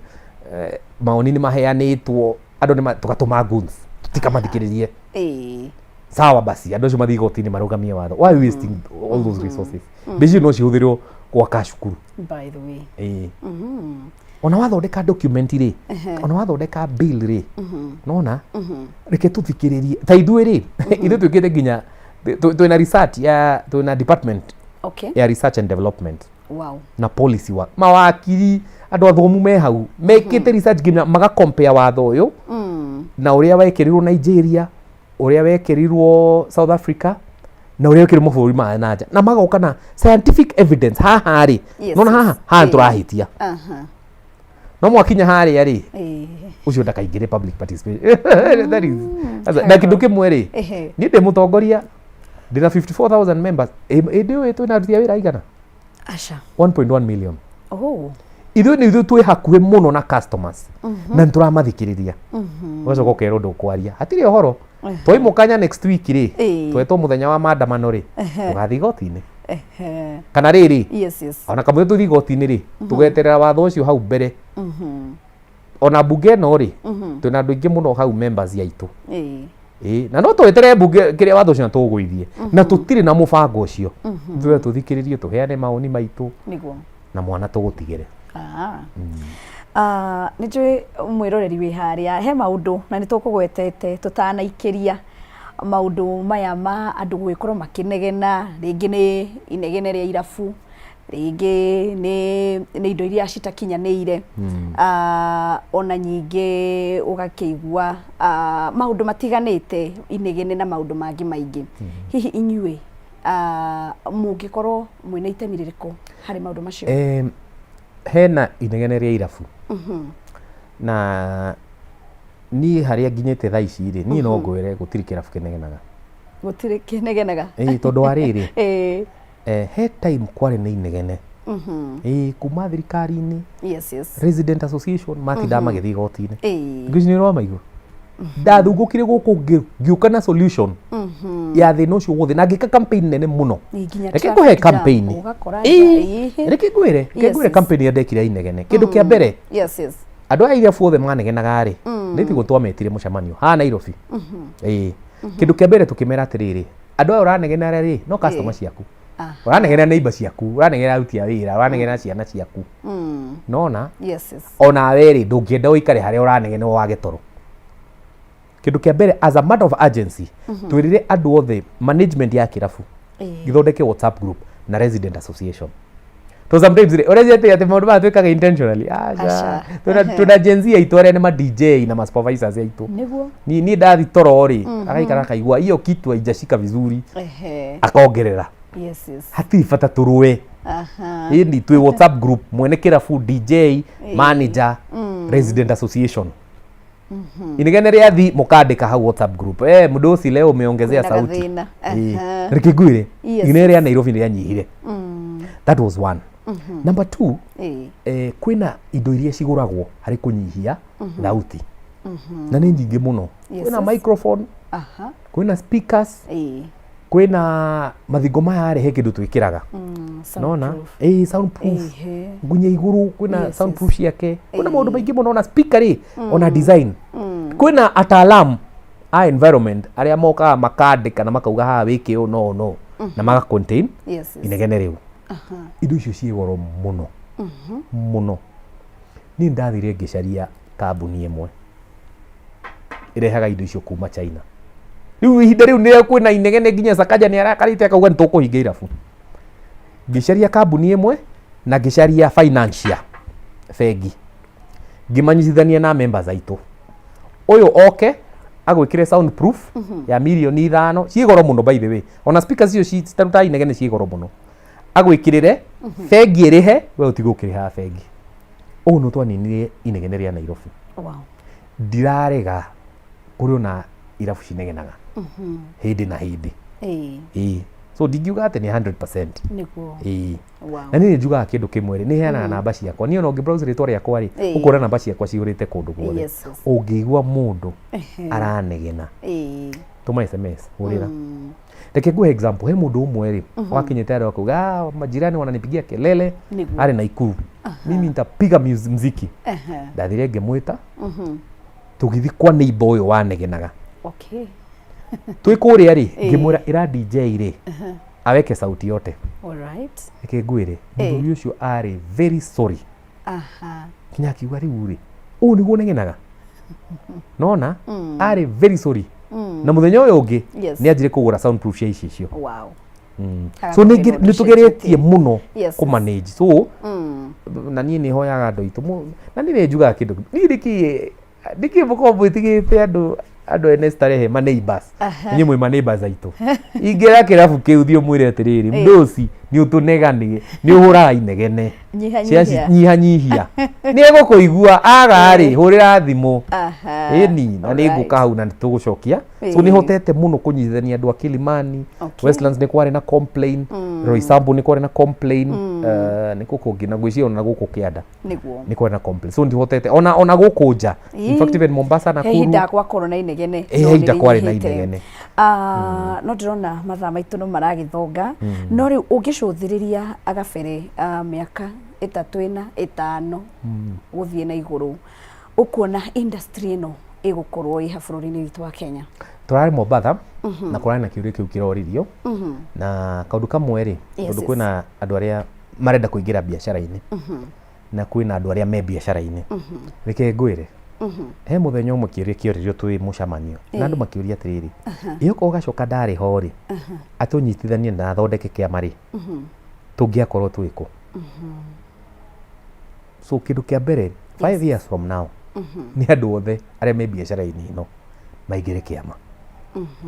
mawoni nĩ maheanĩtwo, andũ nĩ tũgatũma goons tũtikamathikĩrĩrie. Sawa, basi andũ acio mathiĩ igoti-inĩ marũgamie watho. Why are we wasting all those resources? Mbeca icio no cihũthĩrwo gwaka cukuru.
By the way.
Ĩĩ. Ona wathondeka document rĩ, ona wathondeka bill rĩ, nona reke tũthikĩrĩrie. Ta ithuĩ rĩ, ithuĩ twĩkĩte nginya twĩna research ya, twĩna department ya research and development na policy wa mawakiri, andũ athomu me hau mekĩte research nginya magacompare watho ũyũ na ũrĩa wekĩrirwo Nigeria, ũrĩa wekĩrirwo South Africa, na ũrĩa wekĩrirwo mabũrũri ma na nja, na magoka na scientific evidence haha rĩ, nona haha haha tũrahĩtia, no mwakinya harĩa rĩ, ũcio ndakaingĩre public participation. That is na kĩndũ kĩmwe rĩ, niĩ ndĩ mũtongoria, ndĩna 54,000 members, ĩndĩ ũyũ twĩna aruti a wĩra aigana?
Aca.
1.1 million. Ithuĩ nĩ ithuĩ twĩ hakuhĩ mũno na customers na nĩ tũramathikĩrĩria. Ũgacoka ũkerwo ndũkwaria, hatirĩ ũhoro. Twaimũkanya next week rĩ, twetwo mũthenya wa maandamano rĩ, tũgathiĩ igoti-inĩ kana rĩrĩ, ona kamũira tũthiĩ igoti-inĩ rĩ, tũgeterera watho ũcio hau mbere. Ona mbunge ĩno rĩ, twĩna andũ aingĩ mũno hau, members aitũ. Ĩĩ, na no tweterere mbunge kĩrĩa watho ũcio na tũgũithie, na tũtirĩ na mũbango ũcio. Ithuĩ tũthikĩrĩrie, tũheane mawoni maitũ na mwana tũgũtigĩre.
Nĩ njũĩ mwĩroreri wĩ harĩa he maũndũ na nĩ tũkũgwetete tũtanaikĩria maũndũ maya ma andũ gũgĩkorwo makĩnegena, rĩngĩ nĩ inegene rĩa irabu, rĩngĩ nĩ indo iria citakinyanĩire, ona nyingĩ ũgakĩigua maũndũ matiganĩte, inegene na maũndũ mangĩ maingĩ. Hihi inyuĩ mũngĩkorwo mwĩna itemi rĩrĩkũ harĩ maũndũ macio?
Hena inegene rĩa irabu. Na niĩ harĩa nginyĩte thaa ici rĩ, niĩ no ngwĩre gũtirĩ kĩrabu kĩnegenaga.
Gũtirĩ kĩnegenaga.
Ĩĩ, tondũ wa rĩrĩ, he time kwarĩ na inegene, ĩĩ, kuma thirikari-inĩ, resident association matindaga magĩthiĩ igoti-inĩ. Thikũ ici nĩ ũramaigua. Ndathungũkire gũkũ ngĩũka na solution ya thĩna ũcio wothe na ngĩka campaign nene mũno.
Ĩĩ, nginya
Reke ngũhe
traffic jam,
campaign.
ũgakora
Ĩĩ,
nja, ĩĩ.
reke ngwĩre, reke ngwĩre campaign ĩrĩa ndekire ya inegene. Kĩndũ kĩa mbere, andũ aya irabu othe manegenaga rĩ, nĩ tiguo twametire mũcemanio haha Nairobi. Ĩĩ, kĩndũ kĩa mbere tũkĩmera atĩrĩrĩ, andũ aya ũranegenera rĩ, no customer ciaku, ũranegenera neighbor ciaku, ũranegenera aruti a wĩra, ũranegenera ciana ciaku, nona onawe rĩ, ndũngĩenda ũikare harĩa ũranegenera wage toro. Kĩndũ kĩa mbere, as a matter of urgency, twĩrire andũ othe management ya kĩrabu gĩthondeke WhatsApp group na resident association. To sometimes rĩ, ũreciria atĩ atĩ maũndũ maya twĩkaga intentionally? Aca.
Aca.
Twĩna Gen Z aitũ arĩa nĩ ma DJ na ma supervisors aitũ. Niĩ ndathi toro rĩ, agaikara akaigua hiyo kitu haijashika vizuri, akongerera. Hatirĩ bata tũrũe. Ĩni twĩ WhatsApp group, mwene kĩrabu, DJ, manager, resident association. Inegene rĩathi mũkandĩka hau WhatsApp group, mdosi leo umeongezea
Kwĩna
sauti.
gathĩna.
Ĩĩ. Reke ngwĩre, inegene rĩa Nairobi nĩ rĩanyihire. That was one. Number two, kwĩna indo iria cigũragwo harĩ kũnyihia thauti na nĩ nyingĩ mũno. Kwĩna microphone, kwĩna speakers, kwĩna mathingo maya rĩ, he kĩndũ twĩkĩraga nona
Soundproof.
Ĩĩ, soundproof. Nginya igũrũ kwĩna soundproof ciake, kwĩna maũndũ maingĩ mũno, ona speaker rĩ, ona design. Kwĩna ataalamu a environment arĩa mokaga makandĩka na makauga haha wĩke ũũ no no na maga contain inegene rĩu. Indo icio ciĩ goro mũno mũno. Niĩ ndathire ngĩcaria kambuni ĩmwe ĩrehaga indo icio kuma China. Rĩu ihinda rĩu nĩrĩo kwĩna inegene, nginya Sakaja nĩ arakarĩte akauga nĩ tũkũhinga irabu. Ngĩcaria kambuni ĩmwe na ngĩcaria financier, bengi, ngĩmanyitithania na members aitũ, ũyũ oke agwĩkĩre soundproof ya mirioni 5. Ciĩ goro mũno, by the way, ona speakers icio citarutaga inegene ciĩ goro mũno. Agwĩkĩrĩre, bengi ĩrĩhe, we ũtigwo ũkĩrĩhaga bengi. Ũũ nĩ twaninire inegene rĩa Nairobi. Ndirarega kũrĩ ona irabu cinegenaga hĩndĩ na hĩndĩ. Ĩĩ, so ndingiuga atĩ nĩ 100%. Ĩĩ. Na niĩ nĩ njugaga kĩndũ kĩmwe rĩ, nĩ heanaga namba ciakwa. Niĩ ona ũngĩ browse rĩtwa rĩakwa rĩ, ũkuona namba ciakwa cihũrĩte kũndũ guothe. Ũngĩigua mũndũ aranegena, tũma SMS, hũrĩra. Reke nguhe example. He mũndũ ũmwe rĩ wakinyĩte andũ akauga, "Ah, majirani wananipigia kelele." Arĩ Naikuru. "Mimi nitapiga mziki." Ndathire ngĩmwĩta, tũgĩthiĩ kwa neighbor ũyũ wanegenaga. Twĩ kũrĩa rĩ, ngĩmwĩra ĩra DJ rĩ aweke sauti yote. Reke ngwĩre, mũthuri ũcio arĩ very sorry, kinya akiuga, "Rĩu rĩ, ũũ nĩguo negenaga?" Nona arĩ very sorry, na mũthenya ũyũ ũngĩ nĩ anjire kũgũra soundproof cia ici icio. So
Agakũhe
nĩ
ũndũ
tũgeretie
ũcenjetie.
Mũno kũmanage. So na niĩ nĩ hoyaga andũ aitũ na niĩ nĩ njugaga kĩndũ, niĩ nĩkĩ mũkorwo mwĩtigĩrĩte andũ ene starehe, ma neighbors? Inyuĩ mwĩ ma neighbors aitũ. Ingĩra kĩrabu kĩu, thiĩ ũmwĩre atĩrĩrĩ, mdosi nĩ ũtũneganie, nĩ ũhũraga inegene.
Nyihanyihia.
Nyihanyihia. Nĩ egũkũigua aga rĩ, hũrĩra thimũ. Ĩni na nĩ ngũka hau na nĩ tũgũcokia. So nĩ hotete mũno kũnyitithania andũ a Kilimani. Westlands nĩ kwarĩ na complain, Roysambu nĩ kwarĩ na complain, nĩ kũ kũngĩ, na ngwĩciria ona gũkũ kĩanda nĩ kwarĩ na complain. So ndihotete ona gũkũ nja, in fact even Mombasa na
He ihinda
Nakuru.
gwakorwo na inegene.
Ĩ,
no
he ihinda
nĩ
kwarĩ na
rĩnyihĩte.
inegene.
Ah, no ndĩrona mathaa maitũ no maragĩthonga, no rĩu ũngĩcũthĩrĩria agabere, mĩaka 3, 4, 5 gũthiĩ na igũrũ, ũkuona industry ĩno ĩgũkorwo ĩha bũrũri-inĩ witũ wa Kenya?
Tũrarĩ Mombatha na kũrarĩ na kĩũria kĩu kĩroririo, na kaũndũ kamwe rĩ, tondũ kwĩna andũ arĩa marenda kũingĩra biacara-inĩ na kwĩna andũ arĩa me biacara-inĩ. Reke ngwĩre, he mũthenya ũmwe kĩũria kĩoririo twĩ mũcemanio na andũ makĩũria atĩrĩrĩ, ĩ okorwo Gacoka ndarĩ ho rĩ, atũnyitithanie na athondeke kĩama rĩ, tũngĩakorwo twĩ kũ? So kĩndũ kĩa mbere, 5 years from now, nĩ andũ othe arĩa me biacara-inĩ ĩno maingĩre kĩama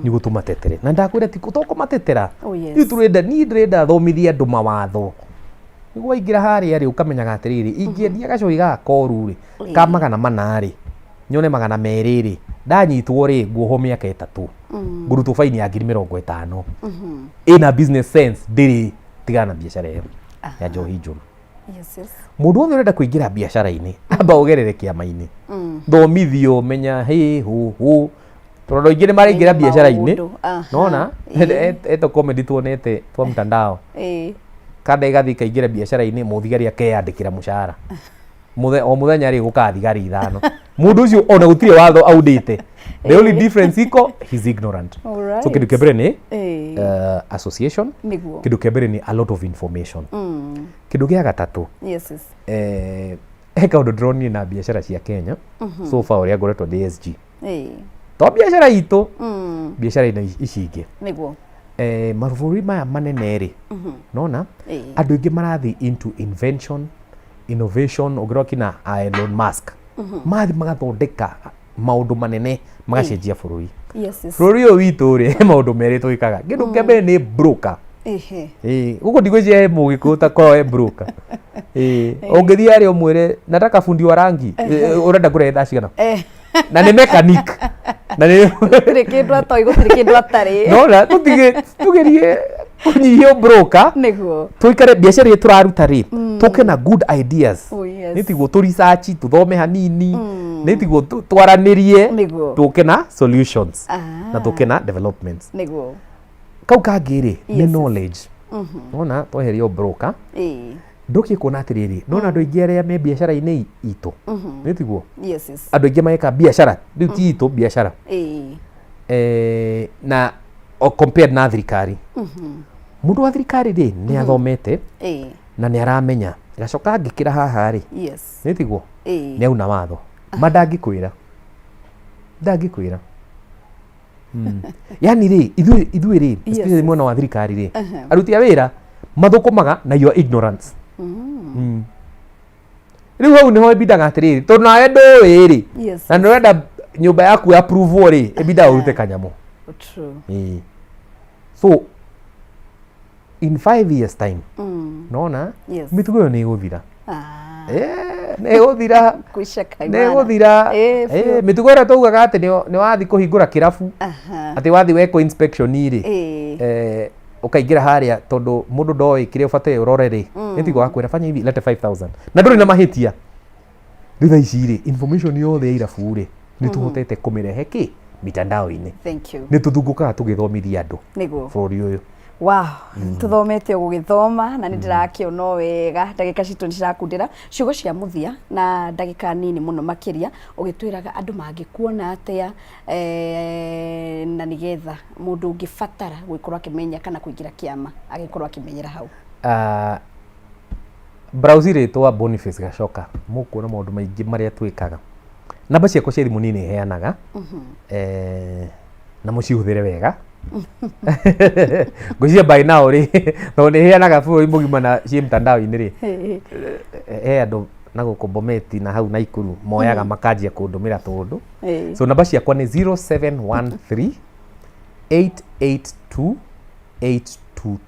nĩguo tũmatetere. Na ndakwĩra ti to kũmatetera.
Oh, yes.
Rĩu tũrenda, niĩ ndĩrenda thomithie andũ mawatho. Nĩguo waingĩra harĩa rĩ, ũkamenyaga atĩrĩrĩ, ingĩendia gacohi gaka koru rĩ, ka 400 rĩ, nyone 200 rĩ, ndanyitwo rĩ, nguohwo mĩaka 3, ngũrutwo baini ya 50,000. Ĩna business sense ndĩrĩ tigana na biacara ĩyo ya njohi njũru. Mũndũ wothe ũrenda kũingĩra biacara-inĩ, amba ũgerere kĩama-inĩ, thomithio, menya hĩ hũ hũ, tondũ andũ aingĩ nĩ maraingĩra
Menya
biacara-inĩ
maũndũ, aha.
nona eto comedy tuonete twa mtandao, kanda ĩgathiĩ ĩkaingĩra biacara-inĩ, mũthigari akeyandĩkĩra mũcara o mũthenya rĩ, gũkaga thigari 5. Mũndũ ũcio ona gũtirĩ watho aunĩte. The only difference iko, he's ignorant. So kĩndũ kĩa mbere nĩ association. Kĩndũ kĩa mbere nĩ a lot of information. Kĩndũ gĩa gatatũ, he kaũndũ ndĩronire na biacara cia Kenya so far ũrĩa ngoretwo ndĩ SG, to biacara itũ, biacara ici ingĩ, mabũrũri maya manene rĩ, nona andũ aingĩ marathiĩ into invention, innovation. Ũngĩrora kina Elon Musk, mathiĩ magathondeka maũndũ manene magacenjia bũrũri. Bũrũri ũyũ witũ rĩ, he maũndũ merĩ twĩkaga. Kĩndũ kĩa mbere nĩ broker. Gũkũ ndigwĩciria he mũgĩkũyũ takorwo he broker. Ũngĩthiĩ harĩa ũmwĩre nataka fundi wa rangi, ũrenda kũrehe thaa cigana, na nĩ mechanic na nĩ
Gũtirĩ kĩndũ atoĩ, gũtirĩ kĩndũ atarĩ.
Nona tũtige, tugerie kũnyihia broker, tũikare biacara ĩrĩa tũraruta rĩ, tũke na good ideas. Nĩ tiguo tũ research, tũthome hanini, nĩ tiguo twaranĩrie, tũke na solutions na tũke na developments. Kau kangĩ rĩ, nĩ knowledge. Nona tweheria broker, ndũkie kuona atĩrĩrĩ, nona andũ aingĩ arĩa me biacara-inĩ itũ, nĩ tiguo andũ aingĩ mareka biacara rĩu ti itũ biacara, na o compared na thirikari, mũndũ wa thirikari rĩ, nĩ athomete na nĩ aramenya gacoka angĩkĩra haha rĩ, nĩ tiguo nĩ auna watho ma ndangĩkwĩra, ndangĩkwĩra. Yani rĩ, ithuĩ rĩ, especially mwena wa thirikari rĩ, aruti a wĩra mathũkũmaga na your ignorance. Rĩu hau nĩho ĩbindaga atĩrĩrĩ, tondũ nawe ndũĩ rĩ, na nĩ ũrenda nyũmba yaku approve rĩ, ĩbindaga ũrute kanyamũ. So in 5 years time, nona mĩtugo ĩyo nĩ ĩgũthira. Nĩ ĩgũthira.
Kwisha
nĩ
kaimana.
ĩgũthira.
Biũ.
Mĩtugo ĩrĩa taugaga atĩ nĩ wathiĩ kũhingũra kĩrabu, atĩ wathiĩ wekwo inspection rĩ, ũkaingĩra harĩa, tondũ mũndũ ndoĩ kĩrĩa ũbataire ũrore rĩ, nĩ tigo wakwĩra fanya hivi, lete 5000 na ndũrĩ na mahĩtia. Rĩu thaa ici rĩ, information yothe ya irabu rĩ, nĩ tũhotete kũmĩrehe kĩ mitandao-inĩ.
Thank you.
Nĩ tũthungũkaga tũgĩthomithia andũ bũrũri ũyũ.
Wow, tuthomete gũgĩthoma na nĩ ndĩrakĩona o wega. Ndagĩka citũ nĩ cirakundĩra. Ciugo cia mũthia na ndagĩka nini mũno makĩria, ũgĩtwĩraga andũ mangĩkuona atĩa, na nĩgetha mũndũ ũngĩbatara gũgĩkorwo akĩmenya kana kũingĩra kĩama agĩkorwo akĩmenyera hau.
Browse rĩtwa Boniface Gachoka, mũkuona maũndũ maingĩ marĩa twĩkaga. Namba ciakwa cia thimũ niĩ nĩ heanaga, na mũcihũthĩre wega. Ngwĩciria by now rĩ, tondũ nĩ heanaga bũrũri mũgima na ciĩ mtandao-inĩ rĩ, he andũ na gũkũ Bometi na hau Naikuru moyaga makanjia kũndũmĩra tũndũ. So namba ciakwa nĩ 0713 882 822.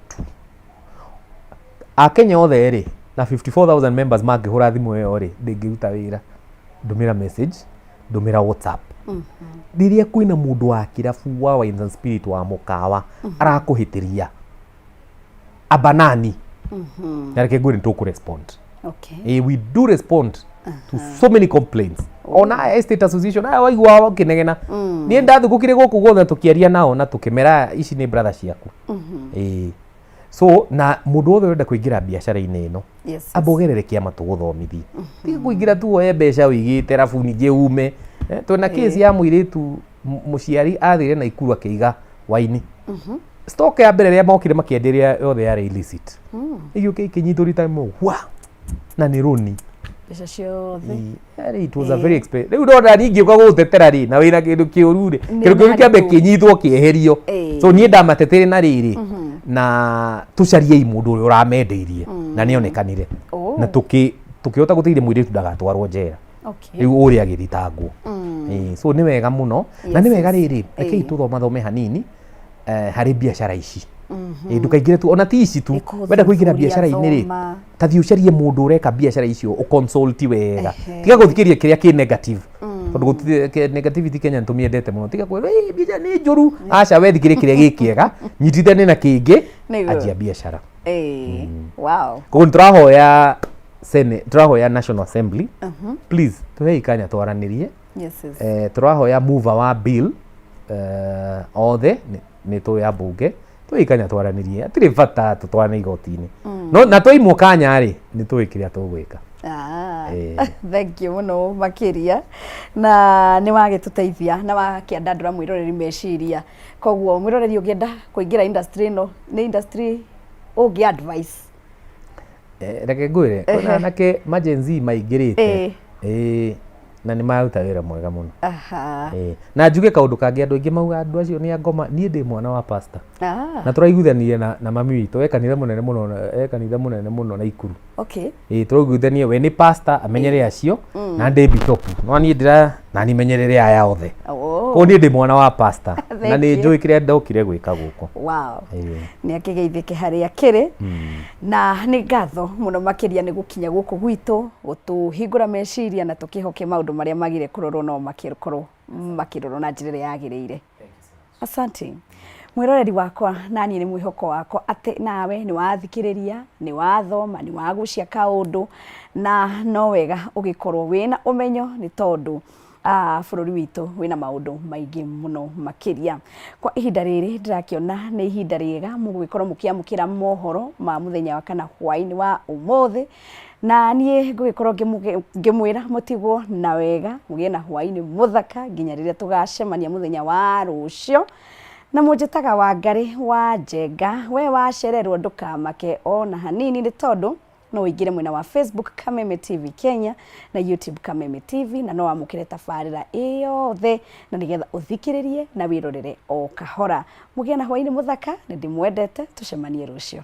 Akenya othe rĩ, na 54,000 members mangĩhũra thimũ ĩyo rĩ, ndĩngĩruta wĩra. Ndũmĩra message, ndũmĩra WhatsApp. Rĩrĩa kwĩna mũndũ wa kĩrabu wa Wines and Spirit, wa mũkawa, arakũhĩtĩria abanani, na reke ngwĩre nĩ tũkũrespond. We do respond to so many complaints. Ona estate association aya waigua ũkĩnegena, niĩ ndathũkũkire gũkũ guothe tũkĩaria nao na tũkĩmera ici nĩ brother ciaku. So na mũndũ wothe ũrenda kũingĩra biacara-inĩ ĩno, amba ũgerere kĩama tũgũthomithie. Tiga kũingĩra tu woe mbeca ũigĩte rabu ningĩ ume. Twĩna case ya mũirĩtu, mũciari athire Naikuru akĩiga waini stock ya mbere ĩrĩa mokire makĩenderia yothe yarĩ illicit, ĩgĩũka ĩkĩnyitwo rita rĩmwe wa na nĩ rũni.
Mbeca ciothe.
Yaani it was a very expensive. Rĩu ndona niĩ ngĩũka gũgũtetera rĩ, na wĩna kĩndũ kĩũru rĩ, kĩndũ kĩũru kĩambe kĩnyitwo kĩeherio. So niĩ ndamateteire na rĩrĩ, na tũcariei mũndũ ũrĩa ũramendeirie, na nĩonekanire, na tũkĩhota gũteithia mũirĩtu ndagatwarwo njera. Rĩu ũrĩa agĩthitangwo. So nĩ wega mũno na nĩ wega rĩrĩ, rekei tũthomathome hanini, harĩ biacara ici. Ĩ, ndũkaingĩre tu ona ti ici tu. Wenda kũingĩra
Ĩkũthuthuria,
biacara-inĩ rĩ,
thoma.
ta thiĩ ũcarie mũndũ ũreka biacara icio, ũconsult wega. Tiga gũthikĩrĩria kĩrĩa kĩ negative, tondũ negativity Kenya nĩtũmĩendete mũno. Tiga kwĩrwo, "Ĩ, biacara nĩ njũru." Aca, we thikĩrĩria kĩrĩa gĩ kĩega, nyitithanie na kĩngĩ.
Nĩguo.
Anjia biacara.
Ĩĩ, wow.
Koguo nĩtũrahoya Senate, tũrahoya National Assembly, please tuhei kanya twaranĩrie. Tũrahoya mover wa bill, othe nĩ tũĩ ambunge, tuhei kanya twaranĩrie. Hatirĩ bata tũtwarane igoti-inĩ, no na twaimwo kanya rĩ, nĩ tũĩ kĩrĩa tũgwĩka.
Thank you mũno makĩria, na nĩ wagĩtũteithia na wakĩandandũra mwĩroreri meciria. Koguo mwĩroreri ũngĩenda kũingĩra industry ĩno, nĩ industry ũngĩ advice?
Reke ngwĩre, kwĩna anake ma Gen Z maingĩrĩte. Na nĩ maruta wĩra mwega mũno. Na njuge kaũndũ kangĩ, andũ aingĩ mauga andũ acio nĩ angoma. Niĩ ndĩ mwana wa pastor. Na tũraiguithanirie na mami witũ e kanitha mũnene mũno, e kanitha mũnene mũno na Ikuru. Ĩ, tũraiguithanie we nĩ pastor, amenyere acio, na ndĩ bishop, no niĩ ndĩra na niĩ menyerere aya othe. Koguo niĩ ndĩ mwana wa pastor na
Thank
nĩ
you.
njũĩ kĩrĩa ndokire gwĩka gũkũ.
Nĩ akĩgeithĩke harĩa akĩrĩ, na nĩ ngatho mũno makĩria nĩ gũkinya gũkũ gwitũ gũtũhingũra meciria na tũkĩhoke maũndũ marĩa magire kũrorwo no makĩkorwo makĩrorwo na njĩra ĩrĩa yagĩrĩire. Asante mwĩroreri wakwa, na niĩ nĩ mwĩhoko wakwa atĩ nawe nĩ wathikĩrĩria, nĩ wathoma, nĩ wagucia kaũndũ, na no wega ũgĩkorwo wĩna ũmenyo, nĩ tondũ bũrũri witũ wĩna maũndũ maingĩ mũno makĩria. Kwa ihinda rĩrĩ ndĩrakĩona nĩ ihinda rĩega mũgũgĩkorwo mũkĩamũkĩra mohoro ma mũthenya wa kana hwaĩ-inĩ wa ũmũthĩ, na niĩ ngũgĩkorwo ngĩmwĩra mũtigwo na wega, mũgĩe na hwaĩ-inĩ mũthaka nginya rĩrĩa tũgacemania mũthenya wa rũciũ. Na mũnjĩtaga Wangarĩ wa Njenga. We wacererwo ndũkamake ona hanini, nĩ tondũ no ũingĩre mwena wa Facebook Kameme TV Kenya na YouTube Kameme TV, na no wamũkĩre tabarĩra ĩyothe, na nĩgetha ũthikĩrĩrie na wĩrorere o kahora. Mũgĩe na hwaĩ-inĩ mũthaka, nĩ ndĩmwendete, tũcemanie rũciũ.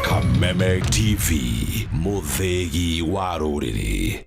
Kameme TV, Muthegi wa rũrĩrĩ.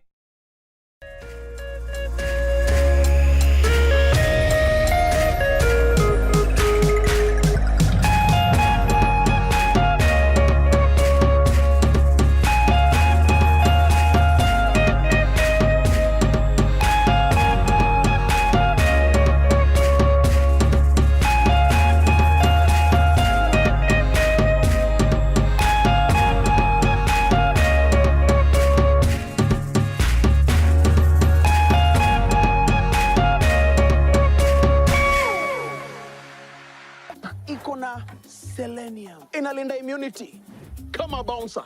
Iko na selenium, inalinda immunity kama bouncer,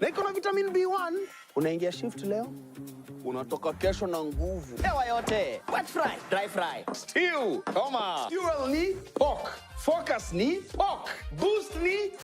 na iko na vitamin B1. Unaingia shift leo, unatoka kesho na nguvu.
Hewa yote. Wet fry, dry fry.
Stew, toma. Fuel ni pork, focus ni pork, boost ni